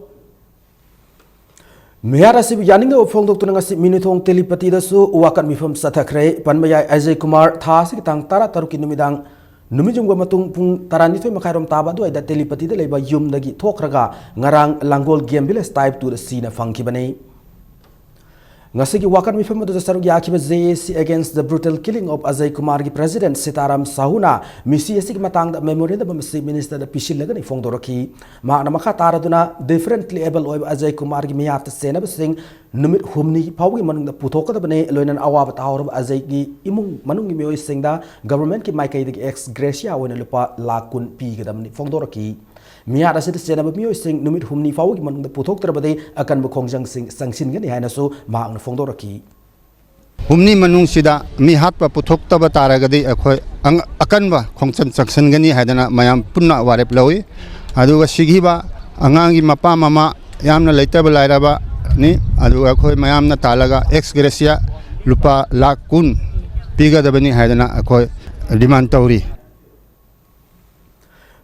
ꯃꯤꯍꯥꯠ ꯑꯁꯤꯕꯨ ꯌꯥꯅꯤꯡꯗꯕ ꯐꯣꯡꯗꯣꯛꯇꯨꯅ ꯉꯁꯤ ꯃꯤꯅꯨꯊꯣꯡ ꯇꯦꯂꯤꯄꯇꯤꯗꯁꯨ ꯋꯥꯀꯠ ꯃꯤꯐꯝ ꯆꯠꯊꯈ꯭ꯔꯦ꯫ ꯄꯟꯕ ꯌꯥꯏ, ꯑꯖꯌ ꯀꯨꯃꯥꯔ ꯊꯥ ꯑꯁꯤꯒꯤ ꯇꯥꯡ ꯇꯔꯥꯇꯔꯨꯛꯀꯤ ꯅꯨꯃꯤꯗꯥꯡ ꯅꯨꯃꯤꯠ ꯌꯨꯡꯕ ꯃꯇꯨꯡ ꯄꯨꯡ ꯇꯔꯥꯅꯤꯊꯣꯏ ꯃꯈꯥꯏꯔꯣꯝ ꯇꯥꯕ ꯑꯗꯨꯋꯥꯏꯗ ꯇꯦꯂꯤꯄꯇꯤꯗ ꯂꯩꯕ ꯌꯨꯝꯗꯒꯤ ꯊꯣꯛꯈ꯭ꯔꯒ ꯉꯔꯥꯡ ꯂꯥꯡꯒꯣꯜ Game Village Type twoꯗ ꯁꯤꯅ ꯐꯪꯈꯤꯕꯅꯤ꯫ ꯉꯁꯤꯒꯤ ꯋꯥꯀꯠ ꯃꯤꯐꯝ ꯑꯗꯨꯗ ꯁꯔꯨꯛ ꯌꯥꯈꯤꯕ J A C Against the Brutal Killing of Ajay Kumarꯒꯤ president ꯁꯤꯇꯥꯔꯥꯝ ꯁꯥꯍꯨꯅ ꯃꯤꯁꯤ ꯑꯁꯤꯒꯤ ꯃꯇꯥꯡꯗ memorandum ꯑꯃ Chief Ministerꯗ ꯄꯤꯁꯤꯜꯂꯒꯅꯤ ꯐꯣꯡꯗꯣꯔꯛꯈꯤ꯫ ꯃꯍꯥꯛꯅ ꯃꯈꯥ ꯇꯥꯔꯗꯨꯅ differently able ꯑꯣꯏꯕ ꯑꯖꯌ ꯀꯨꯃꯥꯔꯒꯤ ꯃꯤꯍꯥꯠꯇ ꯆꯦꯟꯅꯕꯁꯤꯡ ꯅꯨꯃꯤꯠ ꯍꯨꯝꯅꯤ ꯐꯥꯎꯕꯒꯤ ꯃꯅꯨꯡꯗ ꯄꯨꯊꯣꯛꯀꯗꯕꯅꯤ, ꯂꯣꯏꯅꯅ ꯑꯋꯥꯕ ꯇꯥꯍꯧꯔꯕ ꯑꯖꯌꯒꯤ ꯏꯃꯨꯡ ꯃꯅꯨꯡꯒꯤ ꯃꯤꯑꯣꯏꯁꯤꯡꯗ governmentꯀꯤ ꯃꯥꯏꯀꯩꯗꯒꯤ ex gratia ꯑꯣꯏꯅ ꯂꯨꯄꯥ ꯂꯥꯈ ꯀꯨꯟ ꯄꯤꯒꯗꯕꯅꯤ ꯐꯣꯡꯗꯣꯔꯛꯈꯤ꯫ ꯃꯤꯍꯥꯠ ꯑꯁꯤꯗ ꯆꯦꯟꯅꯕ ꯃꯤꯑꯣꯏꯁꯤꯡ ꯅꯨꯃꯤꯠ ꯍꯨꯝꯅꯤ ꯐꯥꯎꯕꯒꯤ ꯃꯅꯨꯡꯗ ꯄꯨꯊꯣꯛꯇ꯭ꯔꯕꯗꯤ ꯑꯀꯟꯕ ꯈꯣꯡꯖꯪꯁꯤꯡ ꯆꯪꯁꯤꯟꯒꯅꯤ ꯍꯥꯏꯅꯁꯨ ꯃꯍꯥꯛꯅ ꯐꯣꯡꯗꯣꯔꯛꯈꯤ꯫ ꯍꯨꯝꯅꯤ ꯃꯅꯨꯡꯁꯤꯗ ꯃꯤ ꯍꯥꯠꯄ ꯄꯨꯊꯣꯛꯇꯕ ꯇꯥꯔꯒꯗꯤ ꯑꯩꯈꯣꯏ ꯑꯪ-, ꯑꯀꯟꯕ ꯈꯣꯡꯆꯪ ꯆꯪꯁꯤꯟꯒꯅꯤ ꯍꯥꯏꯗꯅ ꯃꯌꯥꯝ ꯄꯨꯟꯅ ꯋꯥꯔꯦꯞ ꯂꯧꯏ꯫ ꯑꯗꯨꯒ ꯁꯤꯈꯤꯕ ꯑꯉꯥꯡꯒꯤ ꯃꯄꯥ ꯃꯃꯥ ꯌꯥꯝꯅ ꯂꯩꯇꯕ ꯂꯥꯏꯔꯕꯅꯤ꯫ ꯑꯗꯨꯒ ꯑꯩꯈꯣꯏ ꯃꯌꯥꯝꯅ ꯇꯥꯜꯂꯒ ex gratia ꯂꯨꯄꯥ ꯂꯥꯈ ꯀꯨꯟ ꯄꯤꯒꯗꯕꯅꯤ ꯍꯥꯏꯗꯅ ꯑꯩꯈꯣꯏ demand ꯇꯧꯔꯤ꯫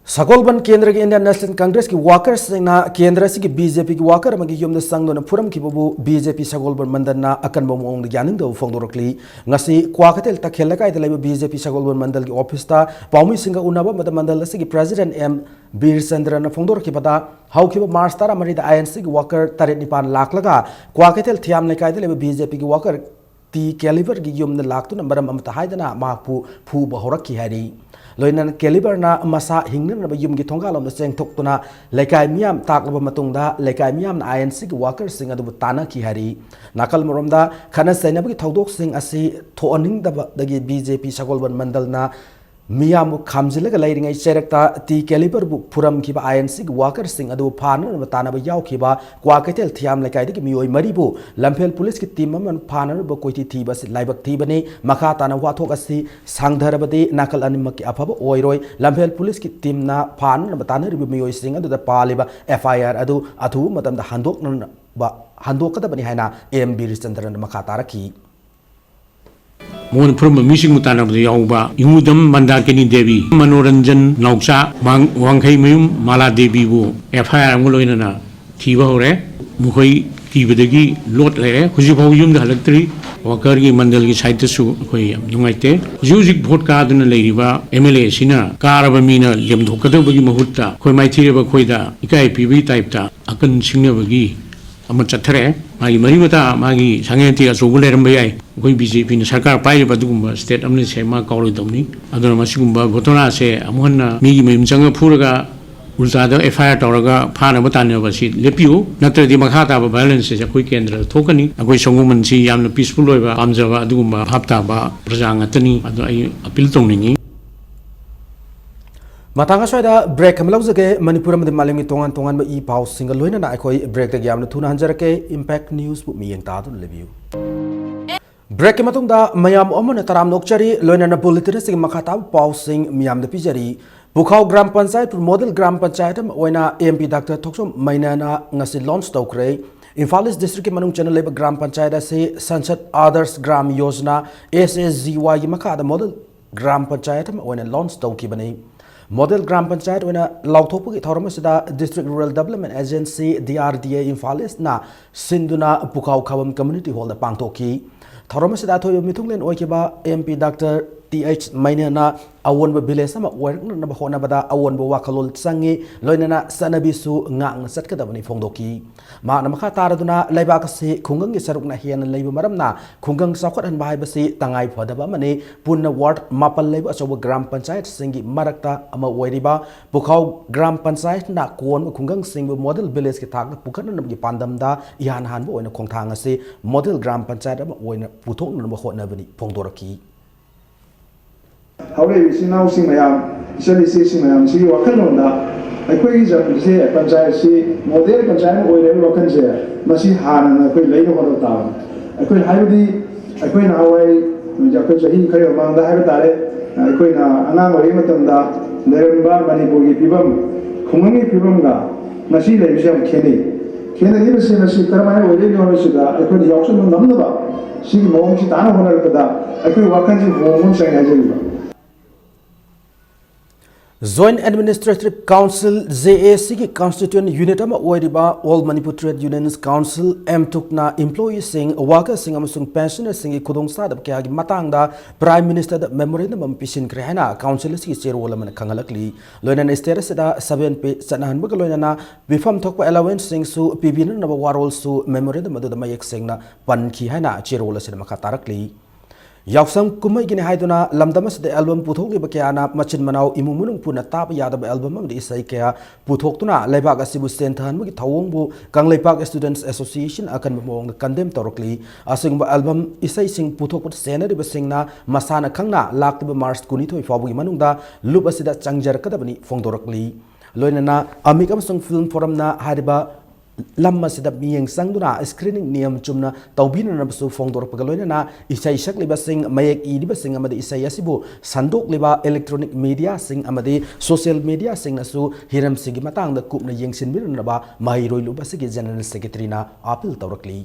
ꯁꯒꯣꯜꯕꯟ ꯀꯦꯟꯗ꯭ꯔꯒꯤ Indian National Congressꯀꯤ workersꯁꯤꯡꯅ ꯀꯦꯟꯗ꯭ꯔ ꯑꯁꯤꯒꯤ BJPꯒꯤ worker ꯑꯃꯒꯤ ꯌꯨꯝꯗ ꯆꯪꯗꯨꯅ ꯐꯨꯔꯝꯈꯤꯕꯕꯨ BJP ꯁꯒꯣꯜꯕꯟ ꯃꯟꯗꯜꯅ ꯑꯀꯟꯕ ꯃꯑꯣꯡꯗ ꯌꯥꯅꯤꯡꯗꯕ ꯐꯣꯡꯗꯣꯔꯛꯂꯤ꯫ ꯉꯁꯤ ꯀ꯭ꯋꯥꯀꯩꯊꯦꯜ ꯇꯈꯦꯜ ꯂꯩꯀꯥꯏꯗ ꯂꯩꯕ BJP ꯁꯒꯣꯜꯕꯟ ꯃꯟꯗꯜꯒꯤ officeꯇ ꯄꯥꯎꯃꯤꯁꯤꯡꯒ ꯎꯅꯕ ꯑꯃꯗ ꯃꯟꯗꯜ ꯑꯁꯤꯒꯤ president M ꯕꯤꯔꯆꯟꯗ꯭ꯔꯅ ꯐꯣꯡꯗꯣꯔꯛꯈꯤꯕꯗ, ꯍꯧꯈꯤꯕ March ꯇꯔꯥꯃꯔꯤꯗ INCꯒꯤ worker ꯇꯔꯦꯠ ꯅꯤꯄꯥꯟ ꯂꯥꯛꯂꯒ ꯀ꯭ꯋꯥꯀꯩꯊꯦꯜ ꯊꯤꯌꯥꯝ ꯂꯩꯀꯥꯏꯗ ꯂꯩꯕ BJPꯒꯤ worker ꯇꯤ ꯀꯦꯂꯤꯕꯔꯒꯤ ꯌꯨꯝꯗ ꯂꯥꯛꯇꯨꯅ ꯃꯔꯝ ꯑꯃꯠꯇ ꯍꯥꯏꯗꯅ ꯃꯍꯥꯛꯄꯨ ꯐꯨꯕ ꯍꯧꯔꯛꯈꯤ ꯍꯥꯏꯔꯤ꯫ ꯂꯣꯏꯅꯅ ꯀꯦꯂꯤꯕꯔꯅ ꯃꯁꯥ ꯍꯤꯡꯅꯅꯕ ꯌꯨꯝꯒꯤ ꯊꯣꯡꯒꯥꯜꯂꯣꯝꯗ ꯆꯦꯟꯊꯣꯛꯇꯨꯅ ꯂꯩꯀꯥꯏ ꯃꯤꯌꯥꯝ ꯇꯥꯛꯂꯕ ꯃꯇꯨꯡꯗ ꯂꯩꯀꯥꯏ ꯃꯤꯌꯥꯝꯅ INCꯒꯤ workerꯁꯤꯡ ꯑꯗꯨꯕꯨ ꯇꯥꯟꯅꯈꯤ ꯍꯥꯏꯔꯤ꯫ ꯅꯥꯀꯜ ꯑꯃꯔꯣꯝꯗ ꯈꯠꯅ ꯆꯩꯅꯕꯒꯤ ꯊꯧꯗꯣꯛꯁꯤꯡ ꯑꯁꯤ ꯊꯣꯛꯍꯟꯅꯤꯡꯗꯕꯗꯒꯤ BJP ꯁꯒꯣꯜꯕꯟ ꯃꯟꯗꯜꯅ ꯃꯤꯌꯥꯝꯕꯨ ꯈꯥꯝꯖꯤꯜꯂꯒ ꯂꯩꯔꯤꯉꯩ ꯆꯩꯔꯛꯇ ꯇꯤ ꯀꯦꯂꯤꯕꯔꯕꯨ ꯐꯨꯔꯝꯈꯤꯕ ꯑꯥꯏ ꯑꯦꯟ ꯁꯤꯒꯤ ꯋꯥꯀꯔꯁꯤꯡ ꯑꯗꯨ ꯐꯥꯅꯅꯕ ꯇꯥꯟꯅꯕ ꯌꯥꯎꯈꯤꯕ ꯀ꯭ꯋꯥꯀꯩꯊꯦꯜ ꯊꯤꯌꯥꯝ ꯂꯩꯀꯥꯏꯗꯒꯤ ꯃꯤꯑꯣꯏ ꯃꯔꯤꯕꯨ ꯂꯝꯐꯦꯜ ꯄꯨꯂꯤꯁꯀꯤ ꯇꯤꯝ ꯑꯃꯅ ꯐꯥꯅꯅꯕ ꯀꯣꯏꯊꯤ ꯊꯤꯕ ꯑꯁꯤ ꯂꯥꯏꯕꯛ ꯊꯤꯕꯅꯤ꯫ ꯃꯈꯥ ꯇꯥꯅ ꯋꯥꯊꯣꯛ ꯑꯁꯤ ꯁꯥꯡꯊꯔꯕꯗꯤ ꯅꯥꯀꯜ ꯑꯅꯤꯃꯛꯀꯤ ꯑꯐꯕ ꯑꯣꯏꯔꯣꯏ꯫ ꯂꯝꯐꯦꯜ ꯄꯨꯂꯤꯁꯀꯤ ꯇꯤꯝꯅ ꯐꯥꯅꯅꯕ ꯇꯥꯟꯅꯔꯤꯕ ꯃꯤꯑꯣꯏꯁꯤꯡ ꯑꯗꯨꯗ ꯄꯥꯜꯂꯤꯕ ꯑꯦꯐ ꯑꯥꯏ ꯑꯥꯔ ꯑꯗꯨ ꯑꯊꯨꯕ ꯃꯇꯝꯗ ꯍꯟꯗꯣꯛꯅꯕ ꯍꯟꯗꯣꯛꯀꯗꯕꯅꯤ ꯍꯥꯏꯅ ꯑꯦꯝ ꯕꯤꯔꯆꯟꯗ꯭ꯔꯅ ꯃꯈꯥ ꯇꯥꯔꯛꯈꯤ꯫ ꯃꯉꯣꯟꯗ ꯐꯨꯔꯝꯕ ꯃꯤꯁꯤꯡꯕꯨ ꯇꯥꯟꯅꯕꯗ ꯌꯥꯎꯕ ꯏꯉꯨꯗꯝ ꯃꯟꯗꯥꯀꯤꯅꯤ ꯗꯦꯕꯤ, ꯃꯅꯣꯔꯟꯖꯟ ꯅꯥꯎꯆꯥ, ꯃꯥꯡ-, ꯋꯥꯡꯈꯩꯃꯌꯨꯝ ꯃꯥꯂꯥ ꯗꯦꯕꯤꯕꯨ ꯑꯦꯐ ꯑꯥꯏ ꯑꯥꯔ ꯑꯃꯒ ꯂꯣꯏꯅꯅ ꯊꯤꯕ ꯍꯧꯔꯦ꯫ ꯃꯈꯣꯏ ꯊꯤꯕꯗꯒꯤ ꯂꯣꯠ ꯂꯩꯔꯦ꯫ ꯍꯧꯖꯤꯛ ꯐꯥꯎꯕ ꯌꯨꯝꯗ ꯍꯜꯂꯛꯇ꯭ꯔꯤ꯫ ꯋꯥꯀꯔꯒꯤ ꯃꯟꯗꯜꯒꯤ ꯁꯥꯏꯠꯇꯁꯨ ꯑꯩꯈꯣꯏ ꯌꯥꯝ ꯅꯨꯡꯉꯥꯏꯇꯦ꯫ ꯍꯧꯖꯤꯛ ꯍꯧꯖꯤꯛ ꯚꯣꯠ ꯀꯥꯗꯨꯅ ꯂꯩꯔꯤꯕ ꯑꯦꯝ ꯑꯦꯜ ꯑꯦ ꯑꯁꯤꯅ ꯀꯥꯔꯕ ꯃꯤꯅ ꯂꯦꯝꯊꯣꯛꯀꯗꯕꯒꯤ ꯃꯍꯨꯠꯇ ꯑꯩꯈꯣꯏ ꯃꯥꯏꯊꯤꯔꯕ ꯑꯩꯈꯣꯏꯗ ꯏꯀꯥꯏ ꯄꯤꯕꯒꯤ ꯇꯥꯏꯞꯇ ꯑꯀꯟ ꯁꯤꯡꯅꯕꯒꯤ ꯑꯃ ꯆꯠꯊꯔꯛꯑꯦ꯫ ꯃꯥꯒꯤ ꯃꯔꯤ ꯃꯇꯥ, ꯃꯥꯒꯤ ꯁꯪꯒꯩ ꯅꯥꯇꯩ ꯑꯆꯧꯕ ꯂꯩꯔꯝꯕ ꯌꯥꯏ꯫ ꯑꯩꯈꯣꯏ ꯕꯤ ꯖꯦ ꯄꯤꯅ ꯁꯔꯀꯥꯔ ꯄꯥꯏꯔꯤꯕ ꯑꯗꯨꯒꯨꯝꯕ ꯁ꯭ꯇꯦꯠ ꯑꯃꯅꯤ ꯁꯦ ꯃꯥ ꯀꯥꯎꯔꯣꯏꯗꯧꯅꯤ꯫ ꯑꯗꯨꯅ ꯃꯁꯤꯒꯨꯝꯕ ꯘꯣꯇꯣꯅꯥꯁꯦ ꯑꯃꯨꯛ ꯍꯟꯅ ꯃꯤꯒꯤ ꯃꯌꯨꯝ ꯆꯪꯉ ꯐꯨꯔꯒ ꯎꯜꯇꯥꯗ ꯑꯦꯐ ꯑꯥꯏ ꯑꯥꯔ ꯇꯧꯔꯒ ꯐꯥꯅꯕ ꯇꯥꯟꯅꯕ ꯑꯁꯤ ꯂꯦꯞꯄꯤꯌꯨ, ꯅꯠꯇ꯭ꯔꯗꯤ ꯃꯈꯥ ꯇꯥꯕ ꯚꯥꯏꯑꯣꯂꯦꯟꯁ ꯑꯁꯤ ꯑꯩꯈꯣꯏ ꯀꯦꯟꯗ꯭ꯔꯗ ꯊꯣꯛꯀꯅꯤ꯫ ꯑꯩꯈꯣꯏ ꯁꯪꯒꯣꯃꯟꯁꯤ ꯌꯥꯝꯅ ꯄꯤꯁꯐꯨꯜ ꯑꯣꯏꯕ, ꯄꯥꯝꯖꯕ ꯑꯗꯨꯒꯨꯝꯕ ꯚꯥꯞ ꯇꯥꯕ ꯄ꯭ꯔꯖꯥ ꯉꯥꯛꯇꯅꯤ꯫ ꯑꯗꯣ ꯑꯩ ꯑꯄꯤꯜ ꯇꯧꯅꯤꯡꯉꯤ꯫ ꯃꯇꯥꯡ ꯑꯁ꯭ꯋꯥꯏꯗ ꯕ꯭ꯔꯦꯛ ꯑꯃ ꯂꯧꯖꯒꯦ꯫ ꯃꯅꯤꯄꯨꯔ ꯑꯃꯗꯤ ꯃꯥꯂꯦꯝꯒꯤ ꯇꯣꯉꯥꯟ ꯇꯣꯉꯥꯟꯕ ꯏ ꯄꯥꯎꯁꯤꯡꯒ ꯂꯣꯏꯅꯅ ꯑꯩꯈꯣꯏ ꯕ꯭ꯔꯦꯛꯇꯒꯤ ꯌꯥꯝꯅ ꯊꯨꯅ ꯍꯟꯖꯔꯛꯀꯦ꯫ ꯏꯝꯄꯦꯛ ꯅ꯭ꯌꯨꯁꯄꯨ ꯃꯤꯠꯌꯦꯡ ꯇꯥꯗꯨꯅ ꯂꯩꯕꯤꯌꯨ꯫ ꯕ꯭ꯔꯦꯛꯀꯤ ꯃꯇꯨꯡꯗ ꯃꯌꯥꯝ ꯑꯃꯅ ꯇꯔꯥꯝꯅ ꯑꯣꯛꯆꯔꯤ꯫ ꯂꯣꯏꯅꯅ ꯕꯨꯂꯦꯇꯤꯟ ꯑꯁꯤꯒꯤ ꯃꯈꯥ ꯇꯥꯕ ꯄꯥꯎꯁꯤꯡ ꯃꯤꯌꯥꯝꯗ ꯄꯤꯖꯔꯤ꯫ ꯄꯨꯈꯥꯎ ꯒ꯭ꯔꯥꯝ ꯄꯟꯆꯥꯌꯠꯄꯨ ꯃꯣꯗꯦꯜ ꯒ꯭ꯔꯥꯝ ꯄꯟꯆꯥꯌꯠ ꯑꯃ ꯑꯣꯏꯅ ꯑꯦꯝ ꯄꯤ ꯗꯥꯛꯇꯔ ꯊꯣꯛꯆꯣꯝ ꯃꯩꯅꯅ ꯉꯁꯤ ꯂꯣꯟꯆ ꯇꯧꯈ꯭ꯔꯦ꯫ ꯏꯝꯐꯥꯜ ꯏꯁ ꯗꯤꯁꯇ꯭ꯔꯤꯛꯀꯤ ꯃꯅꯨꯡ ꯆꯟꯅ ꯂꯩꯕ ꯒ꯭ꯔꯥꯝ ꯄꯟꯆꯥꯌꯠ ꯑꯁꯤ Sansad Adarsh Gram Yojana, S A G ꯋꯥꯏꯒꯤ ꯃꯈꯥꯗ ꯃꯣꯗꯦꯜ ꯒ꯭ꯔꯥꯝ ꯄꯟꯆꯥꯌꯠ ꯑꯃ ꯑꯣꯏꯅ ꯂꯣꯟꯆ ꯇꯧꯈꯤꯕꯅꯤ꯫ ꯃꯣꯗꯦꯜ ꯒ꯭ꯔꯥꯝ ꯄꯟꯆꯥꯌꯠ ꯑꯣꯏꯅ ꯂꯥꯎꯊꯣꯛꯄꯒꯤ ꯊꯧꯔꯝ ꯑꯁꯤꯗ district rural development agency, D R D A, Imphal ꯏꯁꯅ ꯁꯤꯟꯗꯨꯅ ꯄꯨꯈꯥꯎ ꯈꯥꯕꯝ ꯀꯝꯃ꯭ꯌꯨꯅꯤꯇꯤ ꯍꯣꯜꯗ ꯄꯥꯡꯊꯣꯛꯈꯤ꯫ ꯊꯧꯔꯝ ꯑꯁꯤꯗ ꯑꯊꯣꯏꯕ ꯃꯤꯊꯨꯡꯂꯦꯟ ꯑꯣꯏꯈꯤꯕ M P doctor T H ꯃꯩꯅꯅ ꯑꯑꯣꯟꯕ ꯚꯤꯂꯦꯖ ꯑꯃ ꯑꯣꯏꯔꯛꯅꯅꯕ ꯍꯣꯠꯅꯕꯗ ꯑꯑꯣꯟꯕ ꯋꯥꯈꯜꯂꯣꯟ ꯆꯪꯉꯤ, ꯂꯣꯏꯅꯅ ꯆꯠꯅꯕꯤꯁꯨ ꯉꯥꯛꯅ ꯆꯠꯀꯗꯕꯅꯤ ꯐꯣꯡꯗꯣꯛꯈꯤ꯫ ꯃꯍꯥꯛꯅ ꯃꯈꯥ ꯇꯥꯔꯗꯨꯅ ꯂꯩꯕꯥꯛ ꯑꯁꯤ ꯈꯨꯡꯒꯪꯒꯤ ꯁꯔꯨꯛꯅ ꯍꯦꯟꯅ ꯂꯩꯕ ꯃꯔꯝꯅ ꯈꯨꯡꯒꯪ ꯆꯥꯎꯈꯠꯍꯟꯕ ꯍꯥꯏꯕꯁꯤ ꯇꯉꯥꯏ ꯐꯗꯕ ꯑꯃꯅꯤ꯫ ꯄꯨꯟꯅ ꯋꯥꯔꯗ ꯃꯥꯄꯜ ꯂꯩꯕ ꯑꯆꯧꯕ ꯒ꯭ꯔꯥꯝ ꯄꯟꯆꯥꯌꯠꯁꯤꯡꯒꯤ ꯃꯔꯛꯇ ꯑꯃ ꯑꯣꯏꯔꯤꯕ ꯄꯨꯈꯥꯎ ꯒ꯭ꯔꯥꯝ ꯄꯟꯆꯥꯌꯠꯅ ꯀꯣꯟꯕ ꯈꯨꯡꯒꯪꯁꯤꯡꯕꯨ ꯃꯣꯗꯦꯜ ꯚꯤꯂꯦꯖꯀꯤ ꯊꯥꯛꯇ ꯄꯨꯈꯠꯅꯅꯕꯒꯤ ꯄꯥꯟꯗꯝꯗ ꯏꯍꯥꯟ ꯍꯥꯟꯕ ꯑꯣꯏꯅ ꯈꯣꯡꯊꯥꯡ ꯑꯁꯤ ꯃꯣꯗꯦꯜ ꯒ꯭ꯔꯥꯝ ꯄꯟꯆꯥꯌꯠ ꯑꯃ ꯑꯣꯏꯅ ꯄꯨꯊꯣꯛꯅꯅꯕ ꯍꯣꯠꯅꯕꯅꯤ ꯐꯣꯡꯗꯣꯔꯛꯈꯤ꯫ ꯍꯧꯔꯛꯏꯕ ꯏꯆꯤꯟ ꯏꯅꯥꯎꯁꯤꯡ ꯃꯌꯥꯝ, ꯏꯆꯜ ꯏꯆꯦꯁꯤꯡ ꯃꯌꯥꯝꯁꯤꯒꯤ ꯋꯥꯈꯜꯂꯣꯟꯗ ꯑꯩꯈꯣꯏꯒꯤ ꯂꯝꯁꯦ ꯄꯟꯆꯥꯌꯠꯁꯤ ꯃꯣꯗꯦꯜ ꯄꯟꯆꯥꯌꯠ ꯑꯃ ꯑꯣꯏꯔꯕꯒꯤ ꯋꯥꯈꯜꯁꯦ, ꯃꯁꯤ ꯍꯥꯟꯅꯅ ꯑꯩꯈꯣꯏ ꯂꯩꯅꯕ ꯍꯣꯠꯅꯕ ꯇꯥꯕꯅꯤ꯫ ꯑꯩꯈꯣꯏ ꯍꯥꯏꯕꯗꯤ ꯑꯩꯈꯣꯏ ꯅꯍꯥꯟꯋꯥꯏ, ꯑꯩꯈꯣꯏ ꯆꯍꯤ ꯈꯔ ꯃꯃꯥꯡꯗ ꯍꯥꯏꯕ ꯇꯥꯔꯦ, ꯑꯩꯈꯣꯏꯅ ꯑꯉꯥꯡ ꯑꯣꯏꯔꯤꯉꯩ ꯃꯇꯝꯗ ꯂꯩꯔꯝꯕ ꯃꯅꯤꯄꯨꯔꯒꯤ ꯐꯤꯕꯝ, ꯈꯨꯡꯒꯪꯒꯤ ꯐꯤꯕꯝꯒ ꯉꯁꯤ ꯂꯩꯕꯁꯤ ꯌꯥꯝ ꯈꯦꯠꯅꯩ꯫ ꯈꯦꯠꯅꯔꯤꯕꯁꯤ ꯃꯁꯤ ꯀꯔꯝꯍꯥꯏꯅ ꯑꯣꯏꯗꯣꯏꯅꯣ ꯍꯥꯏꯕꯁꯤꯗ ꯑꯩꯈꯣꯏꯅ ꯌꯥꯎꯁꯟꯕ ꯉꯝꯅꯕ ꯁꯤꯒꯤ ꯃꯑꯣꯡꯁꯤ ꯇꯥꯅ ꯍꯣꯠꯅꯔꯛꯄꯗ ꯑꯩꯈꯣꯏ ꯋꯥꯈꯜꯁꯤ ꯍꯣꯡꯕ ꯑꯃ ꯆꯪꯉꯦ ꯍꯥꯏꯖꯔꯤꯕ꯫ Joint Administrative Council, J A C ꯒꯤ constituent unit ꯑꯃ ꯑꯣꯏꯔꯤꯕ All Manipur Trade Unions Council, M ꯇꯨꯛꯅ employeeꯁꯤꯡ, workerꯁꯤꯡ ꯑꯃꯁꯨꯡ pensionerꯁꯤꯡꯒꯤ ꯈꯨꯗꯣꯡꯆꯥꯗꯕ ꯀꯌꯥꯒꯤ ꯃꯇꯥꯡꯗ Prime Ministerꯗ memorandum ꯑꯃ ꯄꯤꯁꯤꯟꯈ꯭ꯔꯦ ꯍꯥꯏꯅ council ꯑꯁꯤꯒꯤ ꯆꯦꯔꯣꯜ ꯑꯃꯅ ꯈꯪꯍꯜꯂꯛꯂꯤ꯫ ꯂꯣꯏꯅꯅ state ꯑꯁꯤꯗ seven pay ꯆꯠꯅꯍꯟꯕꯒ ꯂꯣꯏꯅꯅ ꯃꯤꯐꯝ ꯊꯣꯛꯄ allowanceꯁꯤꯡꯁꯨ ꯄꯤꯕꯤꯅꯅꯕ ꯋꯥꯔꯣꯜꯁꯨ memorandum ꯑꯗꯨꯗ ꯃꯌꯦꯛ ꯁꯦꯡꯅ ꯄꯟꯈꯤ ꯍꯥꯏꯅ ꯆꯦꯔꯣꯜ ꯑꯁꯤꯗ ꯃꯈꯥ ꯇꯥꯔꯛꯂꯤ꯫ ꯌꯥꯎꯁꯪ ꯀꯨꯝꯍꯩꯒꯤꯅꯤ ꯍꯥꯏꯗꯨꯅ ꯂꯝꯗꯝ ꯑꯁꯤꯗ album ꯄꯨꯊꯣꯛꯂꯤꯕ ꯀꯌꯥꯅ ꯃꯆꯤꯟ ꯃꯅꯥꯎ ꯏꯃꯨꯡ ꯃꯅꯨꯡ ꯄꯨꯟꯅ ꯇꯥꯕ ꯌꯥꯗꯕ album ꯑꯃꯗꯤ ꯏꯁꯩ ꯀꯌꯥ ꯄꯨꯊꯣꯛꯇꯨꯅ ꯂꯩꯕꯥꯛ ꯑꯁꯤꯕꯨ ꯁꯦꯟꯊꯍꯟꯕꯒꯤ ꯊꯧꯑꯣꯡꯕꯨ ꯀꯪꯂꯩꯄꯥꯛ Students Association ꯑꯀꯟꯕ ꯃꯑꯣꯡꯗ condemn ꯇꯧꯔꯛꯂꯤ꯫ ꯑꯁꯤꯒꯨꯝꯕ album ꯏꯁꯩꯁꯤꯡ ꯄꯨꯊꯣꯛꯄꯗ ꯁꯦꯟꯅꯔꯤꯕꯁꯤꯡꯅ ꯃꯁꯥꯅ ꯈꯪꯅ ꯂꯥꯛꯂꯤꯕ March ꯀꯨꯟꯅꯤꯊꯣꯏ ꯐꯥꯎꯕꯒꯤ ꯃꯅꯨꯡꯗ ꯂꯨꯞ ꯑꯁꯤꯗ ꯆꯪꯖꯔꯛꯀꯗꯕꯅꯤ ꯐꯣꯡꯗꯣꯔꯛꯂꯤ꯫ ꯂꯣꯏꯅꯅ ꯑꯃꯤꯛ ꯑꯃꯁꯨꯡ film forumꯅ ꯍꯥꯏꯔꯤꯕ ꯂꯝ ꯑꯁꯤꯗ ꯃꯤꯠꯌꯦꯡ ꯆꯪꯗꯨꯅ screening ꯅꯤꯌꯝ ꯆꯨꯝꯅ ꯇꯧꯕꯤꯅꯅꯕꯁꯨ ꯐꯣꯡꯗꯣꯔꯛꯄꯒ ꯂꯣꯏꯅꯅ ꯏꯁꯩ ꯁꯛꯂꯤꯕꯁꯤꯡ, ꯃꯌꯦꯛ ꯏꯔꯤꯕꯁꯤꯡ ꯑꯃꯗꯤ ꯏꯁꯩ ꯑꯁꯤꯕꯨ ꯁꯟꯗꯣꯛꯂꯤꯕ electronic mediaꯁꯤꯡ ꯑꯃꯗꯤ social mediaꯁꯤꯡꯅꯁꯨ ꯍꯤꯔꯝꯁꯤꯒꯤ ꯃꯇꯥꯡꯗ ꯀꯨꯞꯅ ꯌꯦꯡꯁꯤꯟꯕꯤꯔꯅꯕ ꯃꯍꯩꯔꯣꯏ ꯂꯨꯞ ꯑꯁꯤꯒꯤ General Secretaryꯅ appeal ꯇꯧꯔꯛꯂꯤ꯫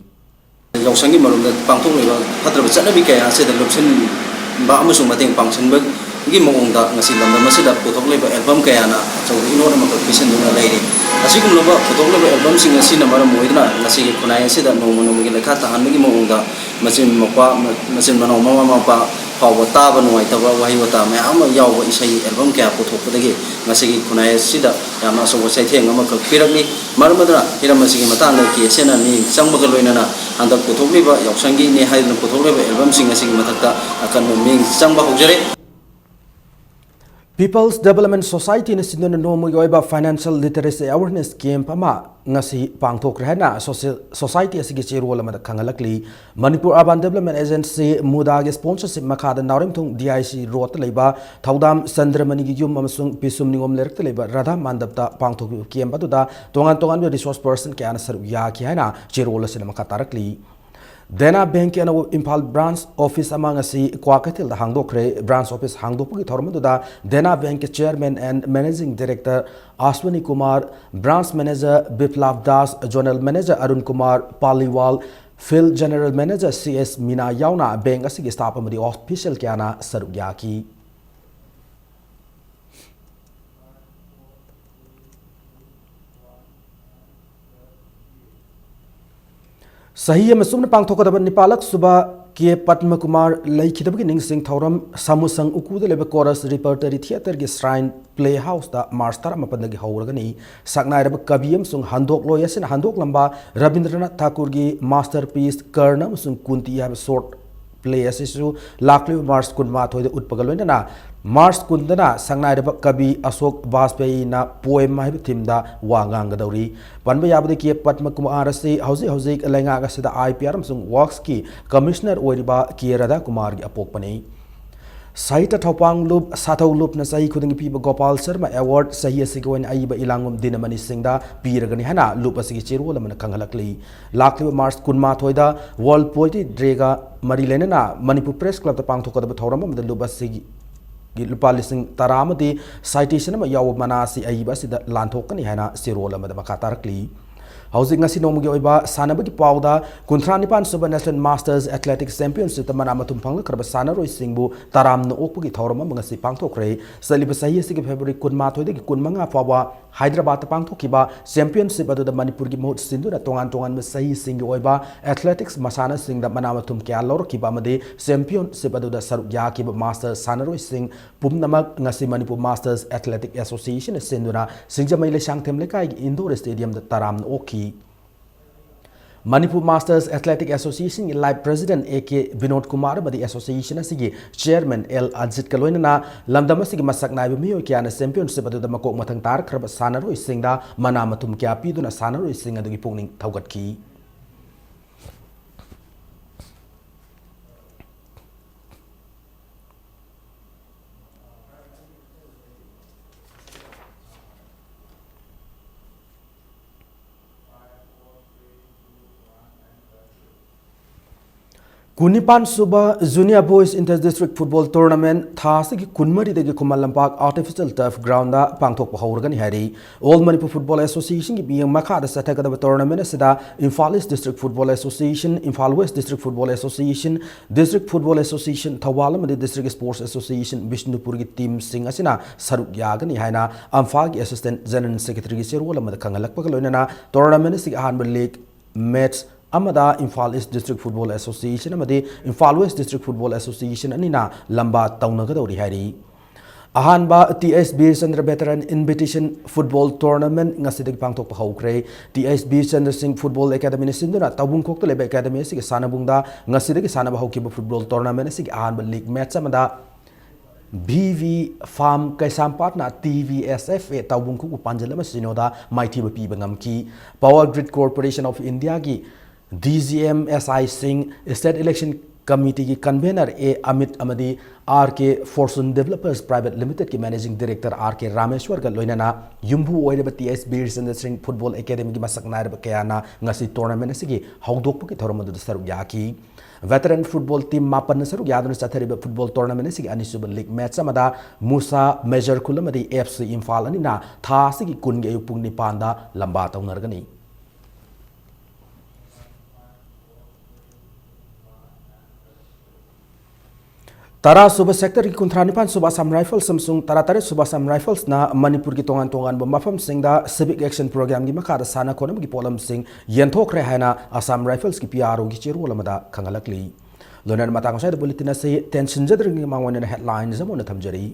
ꯌꯥꯎꯁꯪꯒꯤ ꯃꯔꯨꯝꯗ ꯄꯥꯡꯊꯣꯛꯂꯤꯕ ꯐꯠꯇ꯭ꯔꯕ ꯆꯠꯅꯕꯤ ꯀꯌꯥ ꯑꯁꯤꯗ ꯂꯨꯞꯁꯤꯟꯕ ꯑꯃꯁꯨꯡ ꯃꯇꯦꯡ ꯄꯥꯡꯁꯤꯟꯕꯒꯤ ꯃꯑꯣꯡꯗ ꯉꯁꯤ ꯂꯝꯗꯝ ꯑꯁꯤꯗ ꯄꯨꯊꯣꯛꯂꯤꯕ album ꯀꯌꯥꯅ ꯑꯆꯧꯕ ꯏꯅꯣꯠ ꯑꯃꯈꯛ ꯄꯤꯁꯤꯟꯗꯨꯅ ꯂꯩꯔꯤ꯫ ꯑꯁꯤꯒꯨꯝꯂꯕ ꯄꯨꯊꯣꯛꯂꯤꯕ albumꯁꯤꯡ ꯑꯁꯤꯅ ꯃꯔꯝ ꯑꯣꯏꯗꯨꯅ ꯉꯁꯤꯒꯤ ꯈꯨꯟꯅꯥꯏ ꯑꯁꯤꯗ ꯅꯣꯡꯃ ꯅꯣꯡꯃꯒꯤ ꯂꯩꯈꯥ ꯇꯥꯍꯟꯕꯒꯤ ꯃꯑꯣꯡꯗ ꯃꯆꯤꯟ ꯃꯧꯄ꯭ꯋꯥ, ꯃꯆꯤꯟ ꯃꯅꯥꯎ, ꯃꯃꯥ ꯃꯄꯥ ꯐꯥꯎꯕ ꯇꯥꯕ ꯅꯨꯡꯉꯥꯏꯇꯕ ꯋꯥꯍꯩ ꯋꯥꯇꯥ ꯃꯌꯥꯝ ꯑꯃ ꯌꯥꯎꯕ ꯏꯁꯩ album ꯀꯌꯥ ꯄꯨꯊꯣꯛꯄꯗꯒꯤ ꯉꯁꯤꯒꯤ ꯈꯨꯟꯅꯥꯏ ꯑꯁꯤꯗ ꯌꯥꯝꯅ ꯑꯆꯧꯕ ꯆꯩꯊꯦꯡ ꯑꯃꯈꯛ ꯄꯤꯔꯛꯂꯤ꯫ ꯃꯔꯝ ꯑꯗꯨꯅ ꯍꯤꯔꯝ ꯑꯁꯤꯒꯤ ꯃꯇꯥꯡꯗ ꯀꯦ ꯑꯦꯁ ꯑꯦꯅ ꯃꯤꯠꯌꯦꯡ ꯆꯪꯕꯒ ꯂꯣꯏꯅꯅ ꯍꯟꯗꯛ ꯄꯨꯊꯣꯛꯂꯤꯕ ꯌꯥꯎꯁꯪꯒꯤꯅꯦ ꯍꯥꯏꯗꯨꯅ ꯄꯨꯊꯣꯛꯂꯤꯕ albumꯁꯤꯡ ꯑꯁꯤꯒꯤ ꯃꯊꯛꯇ ꯑꯀꯟꯕ ꯃꯤꯠꯌꯦꯡ ꯆꯪꯕ ꯍꯧꯖꯔꯤ꯫ People's Development Society ꯅ ꯁꯤꯟꯗꯨꯅ ꯅꯣꯡꯃꯒꯤ ꯑꯣꯏꯕ Financial Literacy Awareness Camp ꯑꯃ ꯉꯁꯤ ꯄꯥꯡꯊꯣꯛꯈ꯭ꯔꯦ ꯍꯥꯏꯅ social society ꯑꯁꯤꯒꯤ ꯆꯦꯔꯣꯜ ꯑꯃꯗ ꯈꯪꯍꯜꯂꯛꯂꯤ꯫ Manipur Urban Development Agency, ꯃꯨꯗꯥꯒꯤ sponsorship ꯃꯈꯥꯗ ꯅꯥꯎꯔꯦꯝꯊꯣꯡ D I C road ꯇ ꯂꯩꯕ ꯊꯧꯗꯥꯝ ꯆꯟꯗ꯭ꯔꯃꯅꯤꯒꯤ ꯌꯨꯝ ꯑꯃꯁꯨꯡ ꯄꯤꯁꯨꯝ ꯅꯤꯉꯣꯝ ꯂꯩꯔꯛꯇ ꯂꯩꯕ ꯔꯥꯙꯥ ꯃꯥꯟꯗꯞꯇ ꯄꯥꯡꯊꯣꯛꯈꯤꯕ camp ꯑꯗꯨꯗ ꯇꯣꯉꯥꯟ ꯇꯣꯉꯥꯟꯕ resource person ꯀꯌꯥꯅ ꯁꯔꯨꯛ ꯌꯥꯈꯤ ꯍꯥꯏꯅ ꯆꯦꯔꯣꯜ ꯑꯁꯤꯅ ꯃꯈꯥ ꯇꯥꯔꯛꯂꯤ꯫ ꯗꯦꯅꯥ ꯕꯦꯡꯛꯀꯤ ꯑꯅꯧꯕ ꯏꯝꯐꯥꯜ branch office ꯑꯃ ꯉꯁꯤ ꯀ꯭ꯋꯥꯀꯩꯊꯦꯜꯗ ꯍꯥꯡꯗꯣꯛꯈ꯭ꯔꯦ꯫ Branch office ꯍꯥꯡꯗꯣꯛꯄꯒꯤ ꯊꯧꯔꯝ ꯑꯗꯨꯗ ꯗꯦꯅꯥ ꯕꯦꯡꯛꯀꯤ chairman and managing director Aswini Kumar, branch manager ꯕꯤꯄ꯭ꯂꯥꯕ Das, zonal manager Arun Kumar ꯄꯥꯂꯤꯋꯥꯜ, field general manager C S ꯃꯤꯅꯥ ꯌꯥꯎꯅ ꯕꯦꯡꯛ ꯑꯁꯤꯒꯤ staff ꯑꯃꯗꯤ official ꯀꯌꯥꯅ ꯁꯔꯨꯛ ꯌꯥꯈꯤ꯫ ꯆꯍꯤ ꯑꯃ ꯆꯨꯞꯅ ꯄꯥꯡꯊꯣꯛꯀꯗꯕ ꯅꯤꯄꯥꯜꯂꯛ ꯁꯨꯕ ꯀꯦ ꯄꯗꯃꯀꯨꯃꯥꯔ ꯂꯩꯈꯤꯗꯕꯒꯤ ꯅꯤꯡꯁꯤꯡ ꯊꯧꯔꯝ ꯁꯥꯃꯨꯁꯪ ꯎꯀꯨꯗ ꯂꯩꯕ Chorus Repertory Theatre ꯒꯤ Shrine Playhouse ꯇ March ꯇꯔꯥꯃꯥꯄꯟꯗꯒꯤ ꯍꯧꯔꯒꯅꯤ꯫ ꯁꯛꯅꯥꯏꯔꯕ ꯀꯕꯤ ꯑꯃꯁꯨꯡ ꯍꯟꯗꯣꯛꯂꯣꯏ ꯑꯁꯤꯅ ꯍꯟꯗꯣꯛꯂꯝꯕ ꯔꯕꯤꯟꯗ꯭ꯔꯅꯥꯊ ꯊꯥꯀꯨꯔꯒꯤ masterpiece ꯀꯔꯅ ꯑꯃꯁꯨꯡ ꯀꯨꯟꯇꯤ ꯍꯥꯏꯕ short play ꯑꯁꯤꯁꯨ ꯂꯥꯛꯂꯤꯕ March ꯀꯨꯟꯃꯥꯊꯣꯏꯗ ꯎꯠꯄꯒ ꯂꯣꯏꯅꯅ March ꯀꯨꯟꯗꯅ ꯁꯛꯅꯥꯏꯔꯕ ꯀꯕꯤ ꯑꯁꯣꯛ ꯕꯥꯖꯄꯦꯌꯤꯅ Poem ꯍꯥꯏꯕ theme ꯗ ꯋꯥ ꯉꯥꯡꯒꯗꯧꯔꯤ꯫ ꯄꯟꯕ ꯌꯥꯕꯗꯤ ꯀꯦ ꯄꯗꯃꯀꯨꯃꯥꯔ ꯑꯁꯤ ꯍꯧꯖꯤꯛ ꯍꯧꯖꯤꯛ ꯂꯩꯉꯥꯛ ꯑꯁꯤꯗ I P R ꯑꯃꯁꯨꯡ Works ꯀꯤ Commissioner ꯑꯣꯏꯔꯤꯕ ꯀꯦ ꯔꯥꯙꯥꯀꯨꯃꯥꯔꯒꯤ ꯑꯄꯣꯛꯄꯅꯤ꯫ ꯁꯥꯍꯤꯇ꯭ꯌ ꯊꯧꯄꯥꯡꯂꯨꯞ ꯁꯥꯊꯧ ꯂꯨꯞꯅ ꯆꯍꯤ ꯈꯨꯗꯤꯡꯒꯤ ꯄꯤꯕ ꯒꯣꯄꯥꯜ ꯁꯔꯃ Award ꯆꯍꯤ ꯑꯁꯤꯒꯤ ꯑꯣꯏꯅ ꯑꯏꯕ ꯏꯂꯥꯡꯒꯨꯝ ꯗꯤꯅꯃꯅꯤ ꯁꯤꯡꯗ ꯄꯤꯔꯒꯅꯤ ꯍꯥꯏꯅ ꯂꯨꯞ ꯑꯁꯤꯒꯤ ꯆꯦꯔꯣꯜ ꯑꯃꯅ ꯈꯪꯍꯜꯂꯛꯂꯤ꯫ ꯂꯥꯛꯂꯤꯕ March ꯀꯨꯟꯃꯥꯊꯣꯏꯗ World Poetry Day ꯒ ꯃꯔꯤ ꯂꯩꯅꯅ ꯃꯅꯤꯄꯨꯔ Press Club ꯇ ꯄꯥꯡꯊꯣꯛꯀꯗꯕ ꯊꯧꯔꯝ ꯑꯃꯗ ꯂꯨꯞ ꯑꯁꯤꯒꯤ ꯂꯨꯄꯥ ꯂꯤꯁꯤꯡ ꯇꯔꯥ ꯑꯃꯗꯤ citation ꯑꯃ ꯌꯥꯎꯕ ꯃꯅꯥ ꯑꯁꯤ ꯑꯏꯕ ꯑꯁꯤꯗ ꯂꯥꯟꯊꯣꯛꯀꯅꯤ ꯍꯥꯏꯅ ꯆꯦꯔꯣꯜ ꯑꯃꯗ ꯃꯈꯥ ꯇꯥꯔꯛꯂꯤ꯫ ꯍꯧꯖꯤꯛ ꯉꯁꯤ ꯅꯣꯡꯃꯒꯤ ꯑꯣꯏꯕ ꯁꯥꯟꯅꯕꯒꯤ ꯄꯥꯎꯗ, ꯀꯨꯟꯊ꯭ꯔꯥ ꯅꯤꯄꯥꯟ ꯁꯨꯕ National Masters Athletics Championship ꯇ ꯃꯅꯥ ꯃꯊꯨꯝ ꯐꯪꯂꯛꯈ꯭ꯔꯕ ꯁꯥꯟꯅꯔꯣꯏꯁꯤꯡꯕꯨ ꯇꯔꯥꯝꯅ ꯑꯣꯛꯄꯒꯤ ꯊꯧꯔꯝ ꯑꯃ ꯉꯁꯤ ꯄꯥꯡꯊꯣꯛꯈ꯭ꯔꯦ꯫ ꯆꯠꯂꯤꯕ ꯆꯍꯤ ꯑꯁꯤꯒꯤ February ꯀꯨꯟꯃꯥꯊꯣꯏꯗꯒꯤ ꯀꯨꯟꯃꯉꯥ ꯐꯥꯎꯕ ꯍꯥꯏꯗ꯭ꯔꯕꯥꯗꯇ ꯄꯥꯡꯊꯣꯛꯈꯤꯕ championship ꯑꯗꯨꯗ ꯃꯅꯤꯄꯨꯔꯒꯤ ꯃꯍꯨꯠ ꯁꯤꯟꯗꯨꯅ ꯇꯣꯉꯥꯟ ꯇꯣꯉꯥꯟꯕ ꯆꯍꯤꯁꯤꯡꯒꯤ ꯑꯣꯏꯕ athletics ꯃꯁꯥꯟꯅꯁꯤꯡꯗ ꯃꯅꯥ ꯃꯊꯨꯝ ꯀꯌꯥ ꯂꯧꯔꯛꯈꯤꯕ ꯑꯃꯗꯤ championship ꯑꯗꯨꯗ ꯁꯔꯨꯛ ꯌꯥꯈꯤꯕ master ꯁꯥꯟꯅꯔꯣꯏꯁꯤꯡ ꯄꯨꯝꯅꯃꯛ ꯉꯁꯤ ꯃꯅꯤꯄꯨꯔ Masters Athletic Association ꯅ ꯁꯤꯟꯗꯨꯅ ꯁꯤꯡꯖꯃꯩ ꯂꯩꯁꯥꯡꯊꯦꯝ ꯂꯩꯀꯥꯏꯒꯤ indoor stadium ꯗ ꯇꯔꯥꯝꯅ ꯑꯣꯛꯈꯤ꯫ Manipur Masters Athletic Association ꯒꯤ life president A K Binod Kumar ꯑꯃꯗꯤ association ꯑꯁꯤꯒꯤ chairman L Ajit ꯀ ꯂꯣꯏꯅꯅ ꯂꯝꯗꯝ ꯑꯁꯤꯒꯤ ꯃꯁꯛ ꯅꯥꯏꯕ ꯃꯤꯑꯣꯏ ꯀꯌꯥꯅ championship ꯑꯗꯨꯗ ꯃꯀꯣꯛ ꯃꯊꯪ ꯇꯥꯔꯛꯈ꯭ꯔꯕ ꯁꯥꯟꯅꯔꯣꯏꯁꯤꯡꯗ ꯃꯅꯥ ꯃꯊꯨꯝ ꯀꯌꯥ ꯄꯤꯗꯨꯅ ꯁꯥꯟꯅꯔꯣꯏꯁꯤꯡ ꯑꯗꯨꯒꯤ ꯄꯨꯛꯅꯤꯡ ꯊꯧꯒꯠꯈꯤ꯫ ꯀꯨꯟꯅꯤꯄꯥꯟ ꯁꯨꯕ Junior Boys Inter District Football Tournament ꯊꯥ ꯑꯁꯤꯒꯤ ꯀꯨꯟꯃꯔꯤꯗꯒꯤ Khuman Lampak Artificial Turf Ground ꯗ ꯄꯥꯡꯊꯣꯛꯄ ꯍꯧꯔꯒꯅꯤ ꯍꯥꯏꯔꯤ꯫ All Manipur Football Association ꯒꯤ ꯃꯤꯠꯌꯦꯡ ꯃꯈꯥꯗ ꯆꯠꯊꯒꯗꯕ tournament ꯑꯁꯤꯗ Imphal East District Football Association, Imphal West District Football Association, District Football Association Thoubal ꯑꯃꯗꯤ District Sports Association ꯕꯤꯁꯅꯨꯄꯨꯔꯒꯤ team ꯁꯤꯡ ꯑꯁꯤꯅ ꯁꯔꯨꯛ ꯌꯥꯒꯅꯤ ꯍꯥꯏꯅ ꯑꯝꯐꯥꯒꯤ Assistant General Secretary ꯒꯤ ꯆꯦꯔꯣꯜ ꯑꯃꯗ ꯈꯪꯍꯜꯂꯛꯄꯒ ꯂꯣꯏꯅꯅ tournament ꯑꯁꯤꯒꯤ ꯑꯍꯥꯟꯕ league match ꯑꯃꯗ Imphal East District Football Association ꯑꯃꯗꯤ Imphal West District Football Association ꯑꯅꯤꯅ ꯂꯝꯕꯥ ꯇꯧꯅꯒꯗꯧꯔꯤ ꯍꯥꯏꯔꯤ꯫ ꯑꯍꯥꯟꯕ T S ꯕꯤꯔꯆꯟꯗ꯭ꯔ Veteran Invitation Football Tournament ꯉꯁꯤꯗꯒꯤ ꯄꯥꯡꯊꯣꯛꯄ ꯍꯧꯈ꯭ꯔꯦ꯫ T S ꯕꯤꯔꯆꯟꯗ꯭ꯔ ꯁꯤꯡ Football Academy ꯅ ꯁꯤꯟꯗꯨꯅ ꯇꯧꯕꯨꯡꯈꯣꯛꯇ ꯂꯩꯕ academy ꯑꯁꯤꯒꯤ ꯁꯥꯟꯅꯕꯨꯡꯗ ꯉꯁꯤꯗꯒꯤ ꯁꯥꯟꯅꯕ ꯍꯧꯈꯤꯕ football tournament ꯑꯁꯤꯒꯤ ꯑꯍꯥꯟꯕ league match ꯑꯃꯗ V V Farm ꯀꯩꯁꯥꯝꯄꯥꯠꯅ T V S F A ꯇꯧꯕꯨꯡꯈꯣꯛꯄꯨ ꯄꯥꯟꯖꯜ ꯑꯃ ꯁꯤꯅꯣꯗ ꯃꯥꯏꯊꯤꯕ ꯄꯤꯕ ꯉꯝꯈꯤ꯫ Power Grid Corporation of India ꯒꯤ D G M S I ꯁꯤꯡ, State Election Committee ꯒꯤ convener A ꯑꯃꯤꯠ ꯑꯃꯗꯤ R K Fortune Developers Private Limited ꯀꯤ Managing Director R K ꯔꯥꯃꯦꯁ꯭ꯋꯔꯒ ꯂꯣꯏꯅꯅ ꯌꯨꯝꯕꯨ ꯑꯣꯏꯔꯤꯕ T S ꯕꯤꯔꯆꯟꯗ꯭ꯔ ꯁꯤꯡ Football Academy ꯒꯤ ꯃꯁꯛ ꯅꯥꯏꯔꯕ ꯀꯌꯥꯅ ꯉꯁꯤ tournament ꯑꯁꯤꯒꯤ ꯍꯧꯗꯣꯛꯄꯒꯤ ꯊꯧꯔꯝ ꯑꯗꯨꯗ ꯁꯔꯨꯛ ꯌꯥꯈꯤ꯫ Veteran football team ꯃꯥꯄꯟꯅ ꯁꯔꯨꯛ ꯌꯥꯗꯨꯅ ꯆꯠꯊꯔꯤꯕ football tournament ꯑꯁꯤꯒꯤ ꯑꯅꯤꯁꯨꯕ league match ꯑꯃꯗ ꯃꯨꯁꯥ ꯃꯦꯖꯔ ꯈꯨꯜ ꯑꯃꯗꯤ F C ꯏꯝꯐꯥꯜ ꯑꯅꯤꯅ ꯊꯥ ꯑꯁꯤꯒꯤ ꯀꯨꯟꯒꯤ ꯑꯌꯨꯛ ꯄꯨꯡ ꯅꯤꯄꯥꯟꯗ ꯂꯝꯕꯥ ꯇꯧꯅꯔꯒꯅꯤ꯫ ꯇꯔꯥ ꯁꯨꯕ sector ꯒꯤ ꯀꯨꯟꯊ꯭ꯔꯥ ꯅꯤꯄꯥꯟ ꯁꯨꯕ Assam Rifles ꯑꯃꯁꯨꯡ ꯇꯔꯥ ꯇꯔꯦꯠ ꯁꯨꯕ Assam Rifles ꯅ ꯃꯅꯤꯄꯨꯔꯒꯤ ꯇꯣꯉꯥꯟ ꯇꯣꯉꯥꯟꯕ ꯃꯐꯝꯁꯤꯡꯗ civic action program ꯒꯤ ꯃꯈꯥꯗ ꯁꯥꯟꯅ ꯈꯣꯠꯅꯕꯒꯤ ꯄꯣꯠꯂꯝꯁꯤꯡ ꯌꯦꯟꯊꯣꯛꯈ꯭ꯔꯦ ꯍꯥꯏꯅ Assam Rifles ꯀꯤ P R O ꯒꯤ ꯆꯦꯔꯣꯜ ꯑꯃꯗ ꯈꯪꯍꯜꯂꯛꯂꯤ꯫ ꯂꯣꯏꯅꯅ ꯃꯇꯥꯡ ꯑꯁ꯭ꯋꯥꯏꯗ bulletin ꯑꯁꯤ ꯇꯦꯟꯁꯤꯟꯖꯗ꯭ꯔꯤꯉꯩ ꯃꯃꯥꯡ ꯑꯣꯏꯅ headlines ꯑꯃ ꯑꯣꯏꯅ ꯊꯝꯖꯔꯤ꯫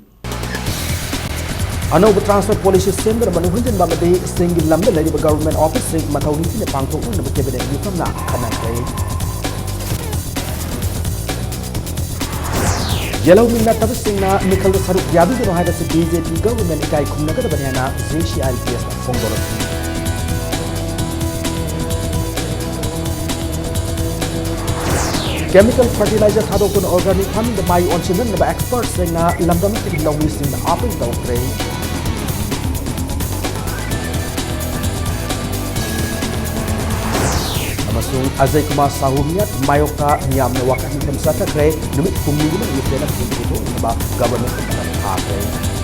ꯑꯅꯧꯕ ꯇ꯭ꯔꯥꯟꯁꯄꯣꯔꯠ ꯄꯣꯂꯤꯁꯤ ꯁꯦꯝꯗꯨꯅ ꯃꯅꯨꯡ ꯍꯟꯖꯤꯟꯕ ꯑꯃꯗꯤ ꯆꯤꯡꯒꯤ ꯂꯝꯗ ꯂꯩꯔꯤꯕ ꯒꯚꯔꯟꯃꯦꯟꯠ ꯑꯣꯐꯤꯁꯁꯤꯡ ꯃꯊꯧ ꯅꯤꯡꯊꯤꯅ ꯄꯥꯡꯊꯣꯛꯅꯅꯕ ꯀꯦꯕꯤꯅꯦꯠ ꯃꯤꯐꯝꯅ ꯈꯟꯅꯈ꯭ꯔꯦ꯫ ꯌꯦꯜꯍꯧꯃꯤ ꯅꯠꯇꯕꯁꯤꯡꯅ ꯃꯤꯈꯜꯗ ꯁꯔꯨꯛ ꯌꯥꯕꯤꯒꯅꯨ ꯍꯥꯏꯕꯁꯤ ꯕꯤ ꯖꯦ ꯄꯤ ꯒꯚꯔꯟꯃꯦꯟꯠ ꯏꯀꯥꯏ ꯈꯨꯝꯅꯒꯗꯕꯅꯤ ꯍꯥꯏꯅ ꯖꯦ ꯁꯤ ꯑꯥꯏ ꯄꯤ ꯑꯦꯁꯅ ꯐꯣꯡꯗꯣꯔꯛꯈꯤ꯫ ꯀꯦꯃꯤꯀꯦꯜ ꯐꯔꯇꯤꯂꯥꯏꯖꯔ ꯊꯥꯗꯣꯛꯇꯨꯅ ꯑꯣꯔꯒꯥꯅꯤꯛ ꯐꯥꯔꯃꯤꯡꯗ ꯃꯥꯏ ꯑꯣꯟꯁꯤꯟꯅꯅꯕ ꯑꯦꯛꯁꯄꯔꯠꯁꯤꯡꯅ ꯂꯝꯗꯝ ꯑꯁꯤꯒꯤ ꯂꯧꯃꯤꯁꯤꯡꯗ ꯑꯥꯄꯤꯜ ꯇꯧꯈ꯭ꯔꯦ꯫ ꯑꯃꯁꯨꯡ ꯑꯖꯌ ꯀꯨꯃꯥꯔ ꯁꯥꯍꯨ ꯃꯤꯌꯥꯠ ꯃꯥꯌꯣꯛꯇ ꯃꯤꯌꯥꯝꯅ ꯋꯥꯀꯠ ꯃꯤꯐꯝ ꯆꯠꯊꯈ꯭ꯔꯦ꯫ ꯅꯨꯃꯤꯠ ꯍꯨꯝꯅꯤꯒꯤ ꯃꯅꯨꯡꯗ ꯆꯦꯟꯅꯕꯁꯤꯡ ꯄꯨꯊꯣꯛꯅꯕ ꯒꯚꯔꯟꯃꯦꯟꯠꯅ ꯃꯇꯝ ꯊꯥꯈ꯭ꯔꯦ꯫